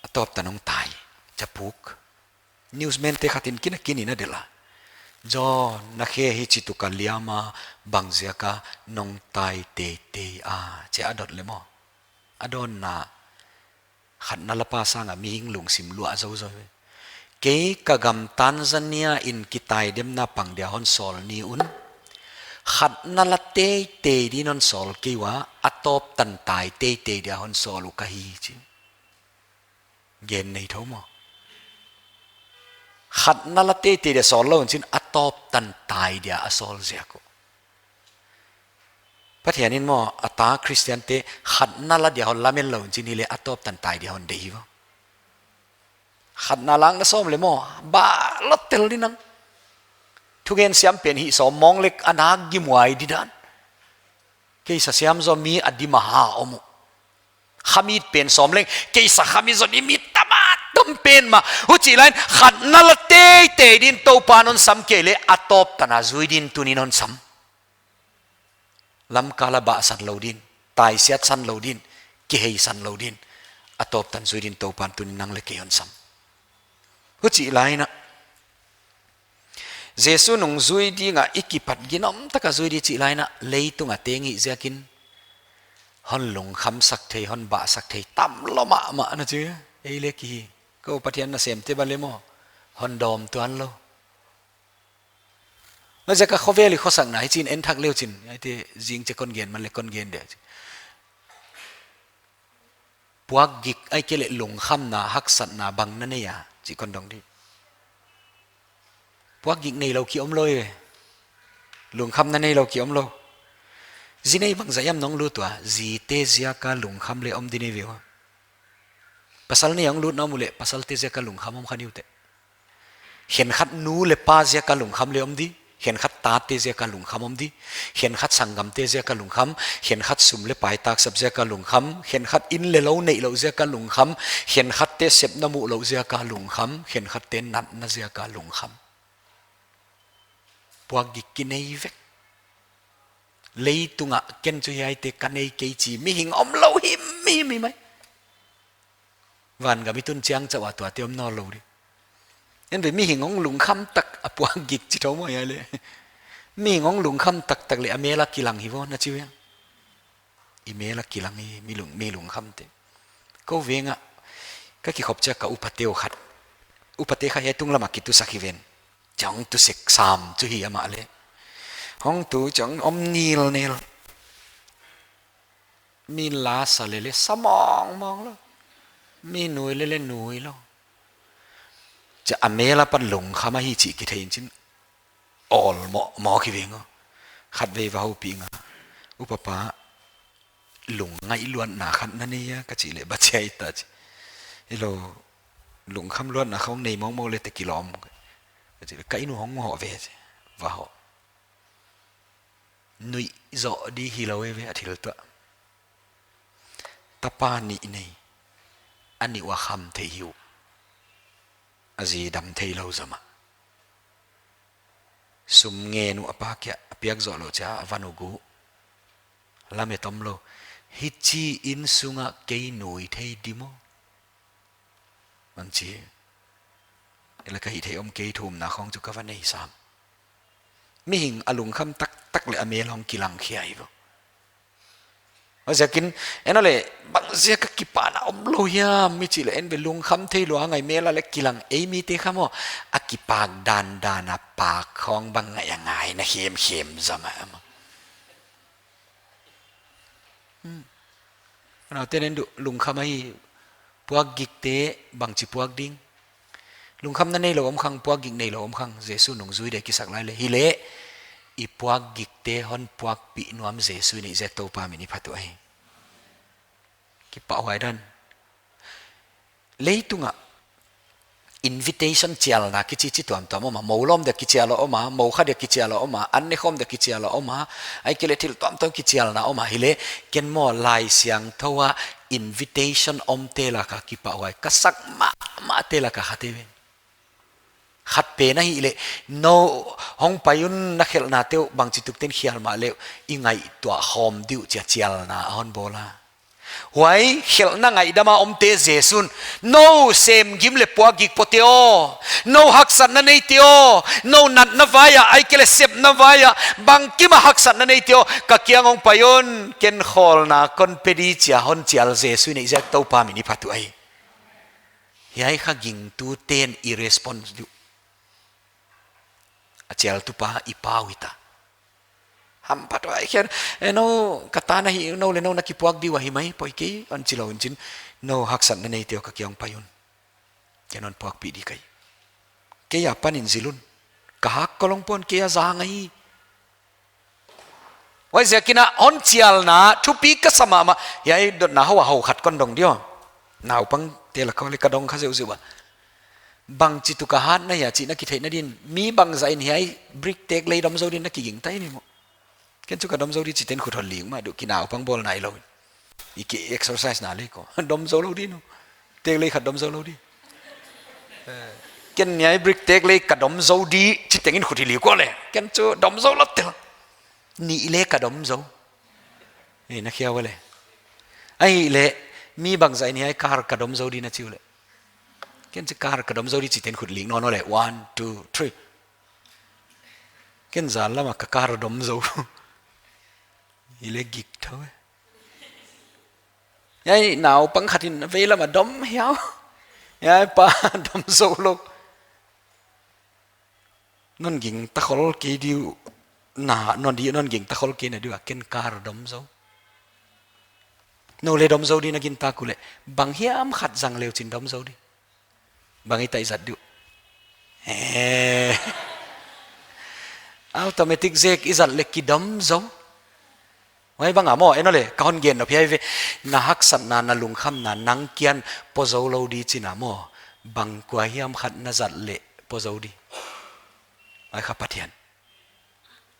A tawp tan hong tai. Chia puk. Newsman te khat in kin a kin in a delh a. John, na khe hichi tuk a liam a, bangziak a nong tai teitei a, chia a dot leh maw. A dawnna khatna la pa sang a mihing lungsim luah zouzou ve. Kei ka gam Tanzania in kitai demna pang dia hon sawl ni un, khatna la teitei din hon sawl kei ua, a tawp tan tai teitei dia hon sawl uh ka hi chi. Gen nei thou maw. Khatna la teitei dia sawl lou un chin a tawp tan tai dia a sawl ziak uh. Pathian in maw, a ta Christian te khatna la dia hon lamen lou un chin hileh a tawp tan tai dia hon deih hi ua. Khatna lang na sawm leh maw, ba la tel di nang. Thugen siam pen hih sawm mawng leh a nak gimhuai di dan. Kei sa siam zaw mi a dim a ha om uh. Khamit pen sawm leng, kei sa khamit zaw di mi tam a tam pen mah. Huchih lai in khatna la teitei din Toupa'n hon sam kei leh a tawp tan a zui din tuni'n hon sam. Lamkal a bahsan lou din, taisiatsan lou din, kiheisan lou din, a tawp tan zui din Toupa'n tuni'n nang leh kei hon sam. Huchih lai in a, Jesu nungzui ding a i kipat ginom tak a zui di chih lai in a, leitung a teng i ziakin hon lungkham sak thei, hon bah sak thei tam lua mahmah na chi. Ei leh ki hi. Kou Pathian nasemte bang leh maw, hon dawm tuan lou. Huaiziak a khovel i khosakna hichi'n en thak leu chin, huaite zing chia kon gen man leh kon gen dia. Puakgik ahihkeileh lungkhamna, haksatna bang na nei a, chih kon dong di. Puakgik neilou ki om lou e. Lungkhamna neilou ki om lou. Zi nei bangzah hiam nong lut ua, zite ziak a lungkham leh om di nei ve ua. Pasal nei a hong lut na om uleh, pasalte ziak a lungkham om kha ni uh teh. Khenkhat nu leh pa ziak a lungkham leh om di, khenkhat tate ziak a lungkham om di, khenkhat sanggamte ziak a lungkham, khenkhat sum leh pai taksap ziak a lungkham, khenkhat inn leh lou neihlouh ziak a lungkham, khenkhatte sepna muhlouh ziak a lungkham, khenkhatte natna ziak a lungkham. Puakgik ki nei vek. Leitung a ken chu hiaite ka nei kei chi mihing om lou himhim hi mai. Van gam i tun chiang chauh a tuate om nawnlou di. En ve, mihing hong lungkham tak a puak gik chi thou maw hia le. Mi ngong lungkham taktak le a mel a kilang hi vo na chi ve. I mel a kilang hi mi lung, mi lungkhamte. Kou veng a ka kikhop chiang ka upate uh khat. Upate kha hiai tunglam a kitusak hi ven. Chiang tu sek sam chu hi amah le. Hong tu chiang om nilnil. Mi la sa lele sa mawngmawng lou. Mi nui lele nui lou. Chia a mel apan lungkham ahi chih kithei in chin. Awl mawh, mawh ki veng aw. Khatvei va houpih nga. Upa pa, lungngaihluatna khat na nei a ka chih leh, bang chia hita chi. Hilou, lungkham luatna khong nei mawngmawng le te kilawm. Ka chih leh, ka inn uh hong hoh ve chi. Va hoh. Nuih zoh di hilou e ve a thil tuah. Tapa nih nei. A nih ua kham thei hi uh. A zi dam theilou zomah. Sum ngen uh a pa kiang a piak zoh lou chia a van uh gu. Lamet omlou. Hichi inn sunga kei nui thei di maw. Bang chi. Ela ka hih theih om kei thumna khong chu ka va nei sam. Mihing a lungkham taktak le a mel hong kilang khia hi vo. Huaiziakin, en a le, bang ziak a kipahna omlou hiam, mi chih leh en ve lungkham thei lua ngai mel a le kilang ei mite kha maw, a kipak dandan a pak khong bang ngai a ngai na hemhem zomah maw. Hmm. Naute nen duh, lungkham ahi puak gikte bangchi puak ding. Lungkhamna neilou om khang, puak gik neilou om khang, Jesu nungzui dek kisak lai le. Hileh, i puak gikte hon puakpih nuam Jesu i neih ziak Toupa min i phat uh ahi. Kipahhuai dan. Leitunga invitation chialna kichi chi tuamtuam om a, mou lawm dia kichial a om a, mou kha dia kichial a om a, an nekhawm dia kichial a om a, ahihkeileh thil tuamtuam kichialna om a, hileh ken maw Laisiangthou a invitation omte laka kipahhuai ka sak mahmahte laka khat eive. Khat pen ahihleh, nou hong pai un na khelhnate uh bangchituk ten khial mahleh, i ngaihtuah khawm di uh chia chialna a hon bawl a. Huai khelhna ngaihdam a omte Jesu'n, nou semgim leh puak gik pote aw, nou haksatna neite aw, nou natna vai a, ahihkeileh sepna vai a, bangkim a haksatna neite aw, ka kiang hong pai un, ken khawlna kon pe di chia hon chial Jesu i neih ziak Toupa min i phat uh ahi. Hiai kha gingtute'n i response di uh. A chialtupa i pau hita. Hamphathuai khen, eh, nou ka tan ahi, nou leh nou na kipuak di ua hi mai, poi kei, hon chilou in chin, nou haksatna neite aw ka kiang pai un. Ken hon puakpih di ka hi. Kei apan in zil un. Ka hak kholong pon kei a zang ahi. Huaiziakin a hon chialna, thupi ka sa mahmah. Hiai dotna hou a hou khat kon dong di aw. Naupangte laka leh ka dong kha zeuhzeuh a. Bangchituk a hat na hia chih na kitheihna din, mi bangzah in hiai brick tek lei dom zou din na kiging ta hi ni maw. Ken chu ka dom zou di chiten khut hon lik mah duh, ki naupang bawl nailou. I ki exercise na leh ko. Dom zou lou di nou. Tek lei khat dom zou lou di. Eh, ken hiai brick tek lei ka dom zou di chiteng in khut hi lik ua le. Ken chu dom zou lou tel. Nih leh ka dom zou. Eh, na khia ua le. Ahihleh, mi bangzah in hiai car ka dom zou di na chi ua le. Ken chu car ka dom zou di chiten khut lik nawn ua le. One, two, three. Ken zal lama ka car dom zou. Hileh gik thou e. Hiai naupang khat in vei lama dom hiau. Hiai pa dom zou lou. Non gingta khol kei di uh na, non di, non gingta khol kei na di ua ken car dom zou. Nou leh dom zou di na gintak uleh. Bang hiam khat zang leu chin dom zou di. Bang i ta i zat di uh. Eh. Automatic zek i zat leh kidom zou. Huai bang a maw, en ua le, ka hon gen nop hiai ve. Na haksatna, na lungkhamna, nang kiang po zou lou di chihna maw. Bang kua hiam khat na zat leh po zou di. Huai kha Pathian.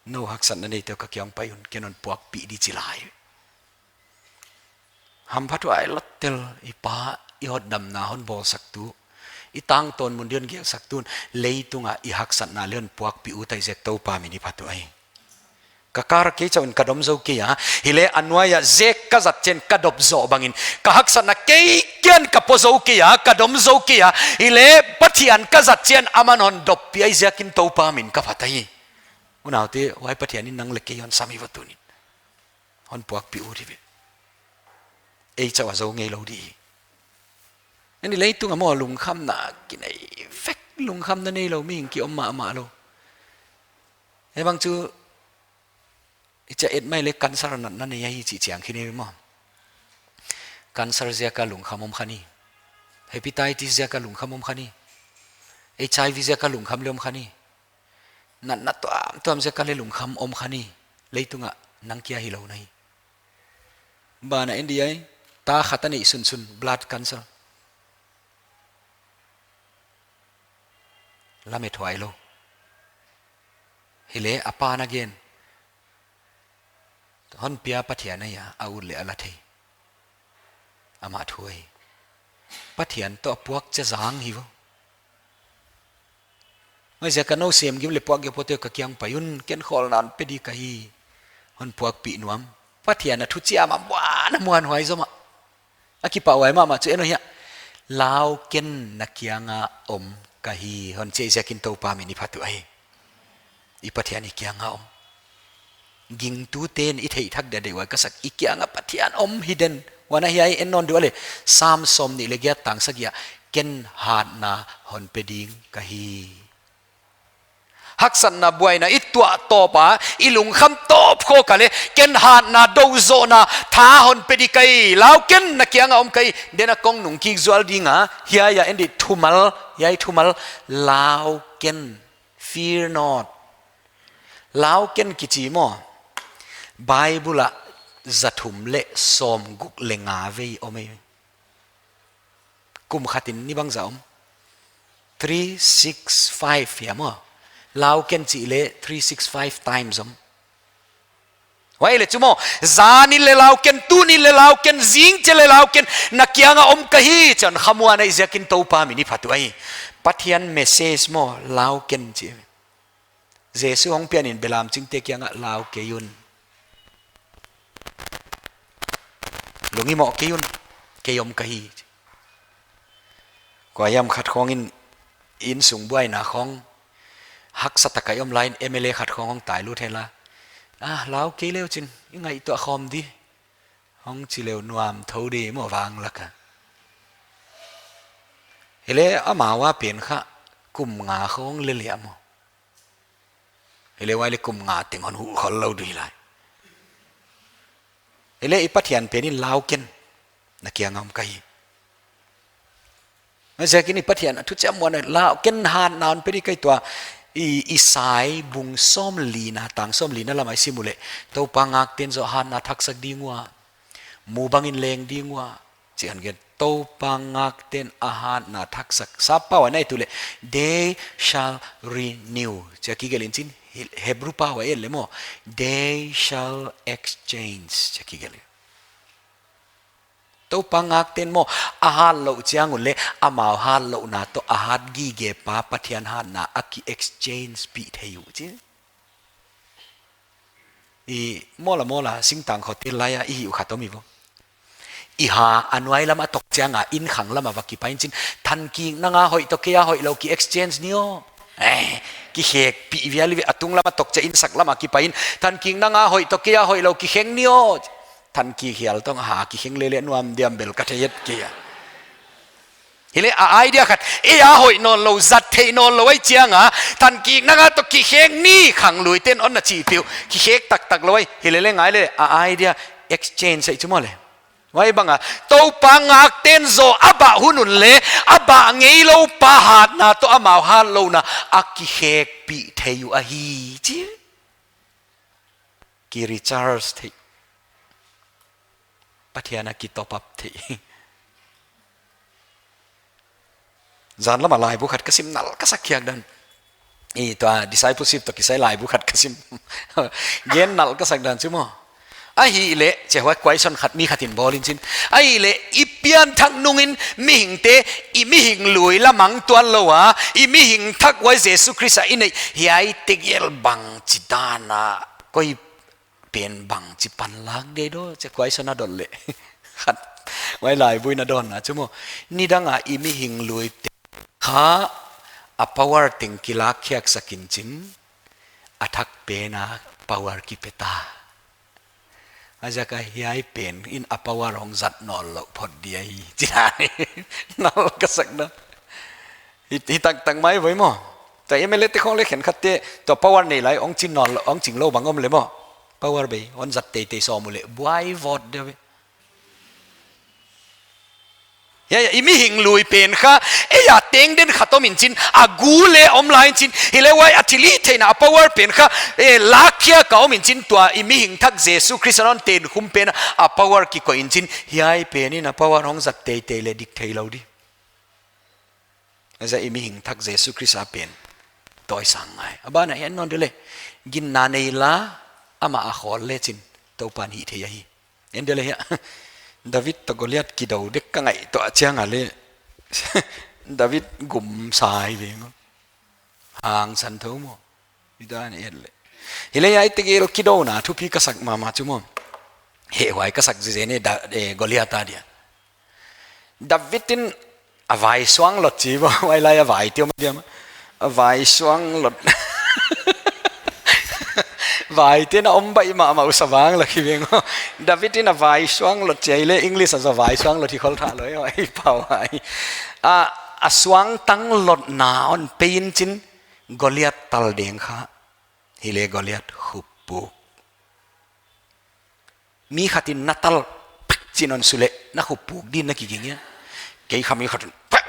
Nou haksatna neite aw ka kiang pai un, ken hon puakpih di chi lai. Hamphathuai lottel, i pa, i hotdamna hon bawlsaktu, i tangtawn mun di hon gelsaktu'n, leitunga i haksatna leh hon puakpih ut i ziak Toupa min i phat uh ahi. Ka kar kei chauh in ka dom zou kei a, hileh a nuai ah zek ka zat chiang in ka dop zoh bangin, ka haksatna kei kiang ka pua zou kei a, ka dom zou kei a, hileh Pathian ka zat chiang in aman hon dop pih ahi ziakin Toupa min ka phat ahi. Unaute, huai Pathian in nang leh kei hon sam hi vo tuni'n. Hon puakpih ut hi ve. Ei chauh a zou ngeilou di. Ahi, leitung ah maw lungkhamna kinei vek, lungkhamna neilou mi hing ki om mahmah lou. Hibang chu i chih et mai leh cancer natna nei ahi chih chiang khin ei maw. Cancer ziak a lungkham om kha ni. Hepatitis ziak a lungkham om kha ni. HIV ziak a lungkham leh om kha ni. Natna tuamtuam ziak a leh lungkham om kha ni. Leitung ah nang kia hilou na hi. Banah en di ai, ta khat a neih sunsun, blood cancer. Lamet huai lou. Hileh a pa'n a gen. Hon pia Pathian ahi a, a ut leh a la thei. Amah thu ahi. Pathian toh a puak chiang zang hi vo. Huaiziak a nou sem gim leh puak gim pote ka kiang pai un, ken khawlna hon pe di ka hi. Hon puakpih nuam. Pathian a thuchiam a muan, a muanhuai zomah. A kipahhuai mahmah chu en aw hiai. Lau ken na kiang a om ka hi. Hon chi ziakin Toupa min i phat uh ahi. I Pathian i kiang a om. Gingtute'n i theih thak deuhdeuh huai ka sak, i kiang a Pathian om hi den. Huan ahi ai en nawn diu a leh. Sam sawmnih leh giat tang sagih ah. Ken hatna hon pe ding ka hi. Haksatna buaina i tuah tawp a, i lungkham tawp khawk a leh, ken hatna dou zohna tha hon pe di ka hi, lau ken na kiang a om ka hi, den a kong nung kik zual ding a, hiai ah en di thumal, hiai thumal, lau ken, fear not. Lau ken kichi maw, Bible ah za thum leh sawmguk leh nga vei om ei. Kum khat in ni bangzah om. Three six five hiam aw. Lau ken chih leh three six five times om. Huai leh chu maw, zan in leh lau ken, tun in leh lau ken, zing chiang leh lau ken, na kiang a om ka hi, chi'n khamuan ahi ziakin Toupa min i phat uh ahi. Pathian message maw, lau ken chih. Jesu hong pian in belam chingte kiang ah lau kei un. Lunghimoh kei un, kei om ka hi. Kuahiam khat khawng in, innsung buaina khawng, haksa tak a i om lai in M L A khat khawng hong tai lut hen la. Ah, lau kei leu chin, i ngaihtuah khawm di. Hong chi leu nuam thou di maw vang lak a. Hileh amau a pen kha kum nga khawng leh leh maw. Hileh huai leh kum nga teng hon huh khol lou di lai. Hileh i Pathian pen in lau ken na kiang a om ka hi. Huaiziakin i Pathian a thuchiam muan a, lau ken hatna hon pe di ka hi tua. I, Isai bung sawmlina, tang sawmlina lam ah i sim uleh. Toupa ngakte'n zaw hatna thaksak ding ua. Mu bangin leng ding ua. Chih hon gen, Toupa ngakte'n a hatna thaksak. Sappau ah i et uleh, they shall renew. Chih a kigelh in chin, He-, Hebrew pau ah et leh maw. They shall exchange. Chih a kigelh. Toupa ngakte'n maw, a hat louh chiang un leh, amau hat louhna toh, a hat gige pa Pathian hatna a ki exchange pih thei uh chi. I mawla mawla, singtang khawng tel lai a, i hih uh khat om hi vo. I ha a nuai lam a tok chiang a, inn khang lam a va kipai in chin, thankikna nga hoih toh kei a hoihlou ki exchange ni aw. Eh, kikhek pih vial hi ve, a tung lam a tok chiang inn sak lam a kipai in, thankikna nga hoih toh kei a hoihlou kikheng ni aw. Thankik hial tong ha kikheng leh leh nuam diam bel ka thei het kei a. Hileh a idea khat, ei a hoih nawnlou, zat theih nawnlou ahi chiang a, thankikna nga toh kikhek ni khangluite'n hon na chih peuh, kikhek taktak lou ahi, hileh leh ngai leh, a idea exchange ahi chu maw leh. Huai bang a, Toupa ngakte'n zaw a bah hun un leh, a bah ngeilou pa hatna toh amau hat louhna, a kikhek pih thei uh ahi chi. Ki recharge thei. Pathian a ki top up thei. Zan lam a laibu khat ka sim nalh ka sak khiak dan. I tua discipleship toh kisai laibu khat ka sim. Gen nalh ka sak dan chu maw. Ahihleh, chih huai question khat mi khat in bawl in chin. Ahihleh, i pianthak nung in mihingte, i mihing lui la mang tuan lou a, i mihing thak huai Jesu Khrist a i neih, hiai tegel bangchidan a, koi pen bangchi panlak deuh deuh, chi kua i sa na dot leh. Khat, huai laibu in a dawnna chu maw. Nidang a i mihing luite kha a power teng kilak khiak sak in chin, a thak pen a power kipe ta. A ziak a hiai pen in a power hong zat nawnlou phot di ahi. Chi dan in. Nal ka sak na. Hi, hi taktak mai voi maw. Tua M L A te khong leh khenkhat te, tua power nei lai, hong chin nawnlou, hong ching lou bang om leh maw. Power bei, hon zat teitei sawm uleh, buai vot deuh ve. Hiai, hiai, i mihing lui pen kha, ei a teng den khat om in chin, a gu leh om lai in chin, hileh huai a thilhihtheihna a power pen kha, eh, lak khiak a om in chin tua i mihing thak Jesu Khrist a hon ten khum pen a power kikoih in chin, hiai pen in a power hong zat teitei leh dik theilou di. Huaiziak i mihing thak Jesu Khrist a pen tawisang ngai. A ban a en nawn deuh leh, ginna nei la, amah a khawl leh chin, Toupa'n hih thei ahi. En deuh leh hiai. David toh Goliath kidou dek ka ngaihtuah chiang a leh. David gum sa hi ve maw. Hangsan thou maw. Hi dan et leh. Hileh hiai tegel kidouna thupi ka sak mahmah chu maw. Hehhuai ka sak zizen e da, eh, Goliath a dia. David in a vai suang lot chi maw, huai lai a vai te om dia maw. A vai suang lot. Vai te na om baih mahmah uh sa vang lak hi veng. David in a vai suang lot chi a leh English a zaw vai suang lot hi khol tha lou, huai pau ai. A, a suangtang lotna hon pe in chin Goliath tal deng kha. Hileh Goliath khuppuk. Mi khat in na tal pek chin hon su leh, na khuppuk din na kiging ia. Kei kha mi khat in pek.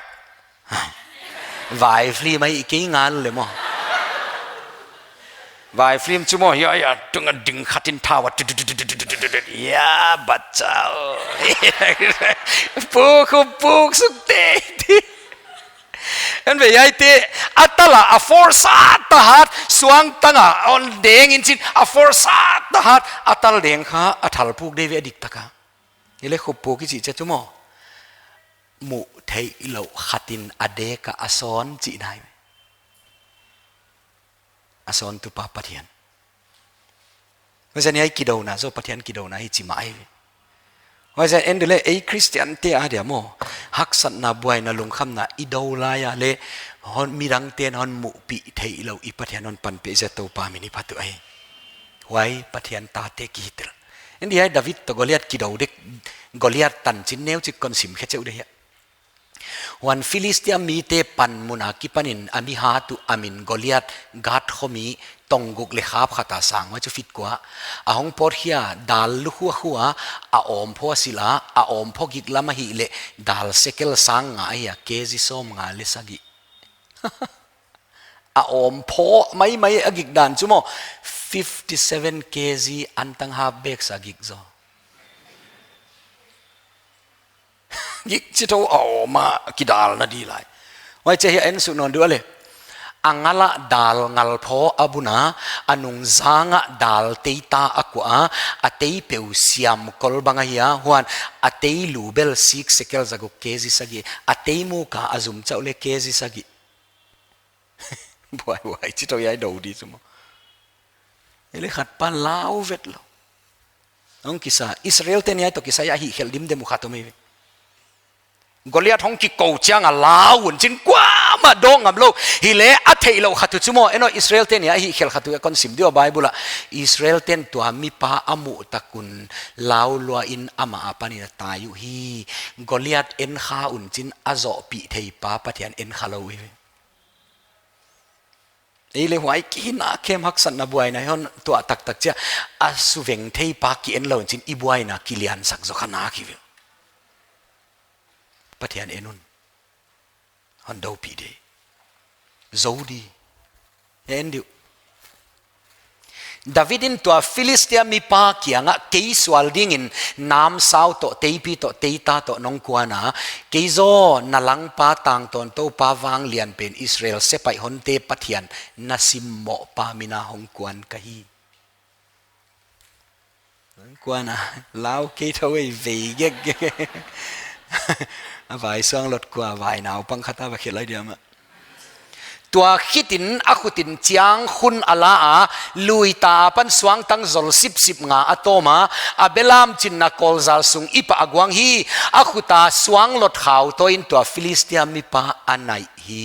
Vai film ai kei ngal leh maw. Vai film chu maw, hiai, hiai, tung a ding khat in thau a, tu, tu, tu, ia, bachao. Puk, khuppuk suk teitei. En ve hiaite, a tal a, a force a ta hat, suangtang a hon deng in chin, a force a ta hat, a tal deng kha, a thal puk deuh ve a dik tak a. Hileh khuppuk i chih chiang chu maw. Muh theihlouh khat in a dek a a sawn chihna hi. A sawntu pa Pathian. Huaiziak hiai kidouna zaw Pathian kidouna hi chi mah ahi. Huaiziak en deuh leh ei Christian te a dia maw. Haksatna, buaina, lungkhamna i dou lai a leh hon midang ten hon muhpih theihlouh i Pathian hon panpih ziak Toupa min i phat uh ahi. Huai Pathian tate kihi tel. En deuh hiai David toh Goliath kidou dek, Goliath tanchin neuchik kon sim khe cheuh deuh hia. Huan Philistia mite panmun a kipan in a mi hat uh a min Goliath, Gath khomi, tong guk leh khap khat a sang, huai chu feet kua. A hong pawt khia, dal lu khua khua, a awmphaw a sil a, a awmphaw gik lam ahih leh, dal sekel sang nga ahi a, K G sawm nga leh sagih. A awmphaw maimai a gik dan chu maw, fifty seven K G antang half bag sa gik zaw. Gik chithou a awm a kidalna di lai. Huaiziak hiai en suk nawn deuh leh. A ngal a dal ngalphaw a bun a, a nungzang a dal teita a kuah a, a tei peuh siam kol bang ahi a, huan a tei lu bel sik sekel zaguk K G sagih, a tei muk a a zum chauh leh K G sagih. Buai buai, chithou hiai dou di chu maw. Hileh khat pa lau vet lou. Hong kisa, Israel ten hiai toh kisa hiai hihkhelh dimdem uh khat om hi ve. Goliath hong kikou chiang a lau un chin kuamah dawk ngam lou. Hileh a theihlouh khat uh chu maw, en aw Israel ten hiai hihkhelh khat uh kon sim deuh a Bible a. Israel ten tua mipa a muh tak un lau lua in amah apan in a tai uhi. Goliath en kha un chin a zohpih thei pa Pathian en kha lou uhi. Ei leh huai kihihna khem haksatna buaina hon tuah taktak chia, a suveng thei pa ki en lou in chin i buaina kiliansak zaw kha nak hi ve. Pathian en un. Hon doupih deuh. Zou di. En deuh. David in tua Philistia mipa kiangah kei sual dingin namsau toh, teipi toh, teita toh nong kuan a, kei zaw na langpa tangtawn Toupa vanglian pen Israel sepaih honte Pathian na simmoh pa min a hong kuan ka hi. Kuan a, lau kei thou ei vei gek gek. A vai suang lot kua vai naupang khat a va khelh lai diam a. Tua khitin a khutin chiang khun a la a, lui ta apan suangtang zol sipsip nga a tawm a, a belam chinna kawlzal sung i pah a guang hi, a khut a suang lot khau tawin tua Philistia mipa a naih hi.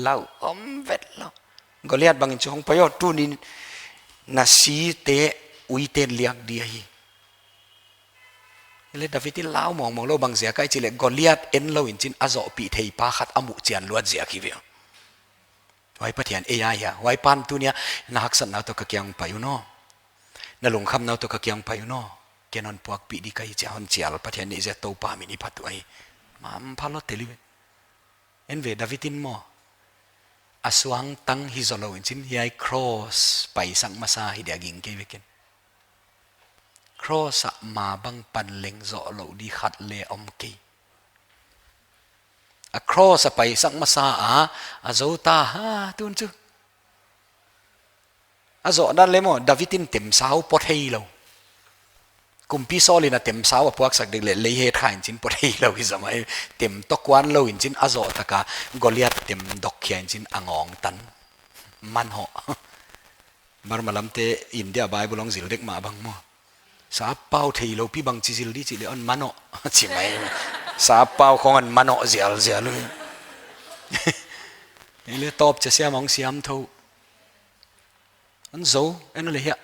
Lau om vet lou. Goliat bangin chu hong pai aw, tuni'n na site uiten liak di ahi. Hileh David in lau mawngmawng lou, bang ziak ahia chih leh Goliat en lou in chin a zohpih thei pa khat a muh chian luat ziak hi ve. Huai Pathian ei a hia, huai pan tuni a na haksatna toh ka kiang pai un aw. Na lungkhamna toh ka kiang pai un aw. Ken hon puakpih di ka hi chia hon chial Pathian nih zia Toupa min i phat uh ahi. Mampha lou teli ve. En ve David in maw. A suangtang hi zou lou in chin hiai cross paisak masa hi dia ging kei ve ken. Cross a ma bang pan leng zoh lou di khat leng om kei. A cross a paisak masa a, a zou ta ha tun chu. A zoh dan leh maw, David in temsau pawt hei lou. Kumpi Saul in a temsau a puaksak dek leh lei het kha in chin pawt hei lou hi zomai. Tem toh kuan lou in chin a zoh tak a Goliat tem dok khia in chin a ngawng tan. Manoh. Barma lamte India Bible hong zil dek mah bang maw. Sappau thei lou pi bang chi zil di chih leh hon manoh. Chi mai. Sappau khong hon manoh zialzial uh. Hileh tawp chia siam hong siam thou. Hon zou, en leh hia.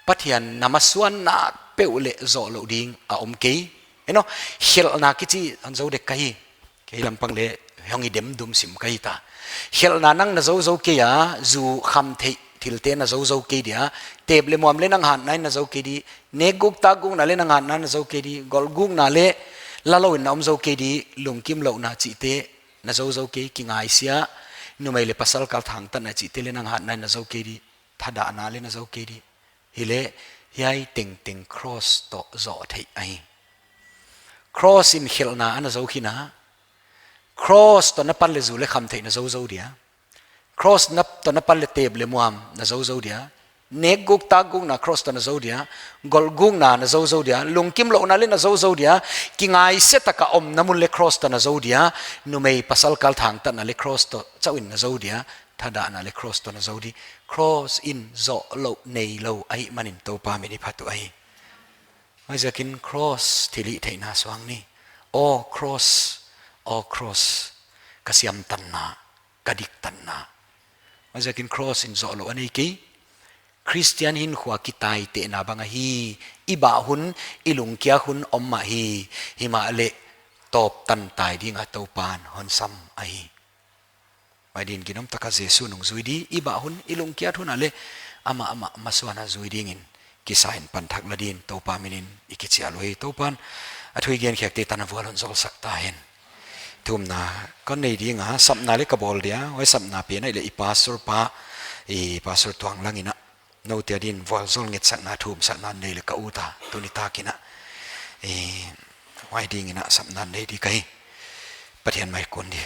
Pathian na masuanna peuh leh zoh lou ding a om kei. En aw, khelhna kichi hon zou dek ka hi. Kei lampang leh hong i demdum sim ka hi ta. Khelhna nang na zou zou kei a, zu kham theih thilte na zou zou kei dia, tep leh muam leh nang hatna in na zou kei di, nek guk tak gukna leh nang hatna na zou kei di, golh gukna leh la lou in na om zou kei di, lungkim louhna chihte na zou zou kei, kingaisia, numei leh pasal kal thangtatna chihte leh nang hatna in na zou kei di, thadahna leh na zou kei di. Hileh, hiai tengteng cross toh zoh theih ahi. Cross in khelhna ana zou khin a. Cross toh na pan leh zu leh kham theih na zou zou dia. Cross na toh na pan leh tep leh muam na zou zou dia. Nek guk tak gukna cross toh na zou dia. Golh gukna na zou zou dia. Lungkim louhna leh na zou zou dia. Kingaisia tak a omna mun leh cross toh na zou dia. Numei pasal kal thangtatna leh cross toh chauh in na zou dia. Thadahna leh cross toh na zou di. Cross in zoh lou nei lou ahihmanin Toupa min i phat uh ahi. Huaiziakin cross thilhihtheihna suang ni. Aw cross, aw cross, ka siamtanna, ka diktanna. Huaiziakin cross in zoh lou a nei kei. Khristian hinkhua kitaitehna bang ahi. I bah hun, i lungkiak hun om mah hi. Himahleh tawp tan tai ding a Toupan hon sam ahi. Huai din ginom taka Jesu nung zui di, i bah hun, i lungkiat hun a leh, amah, amah masuan a zui dingin, kisa in pan thak la din, Toupa minin, i kichial uhi, Toupan, a thu i gen khiakte tan a vual hon zol sak ta hen. Thumna, kon nei ding a, sapna leh ka bawl dia, huai sapna pen a i leh i pastor pa, i pastor Tuang Lang in a, noute a din vualzawl ngetsakna thumsakna nei leh ka ut a, tuni tak in a. Eh, huai ding in a sapna nei di ka hi. Pathian mai kon di.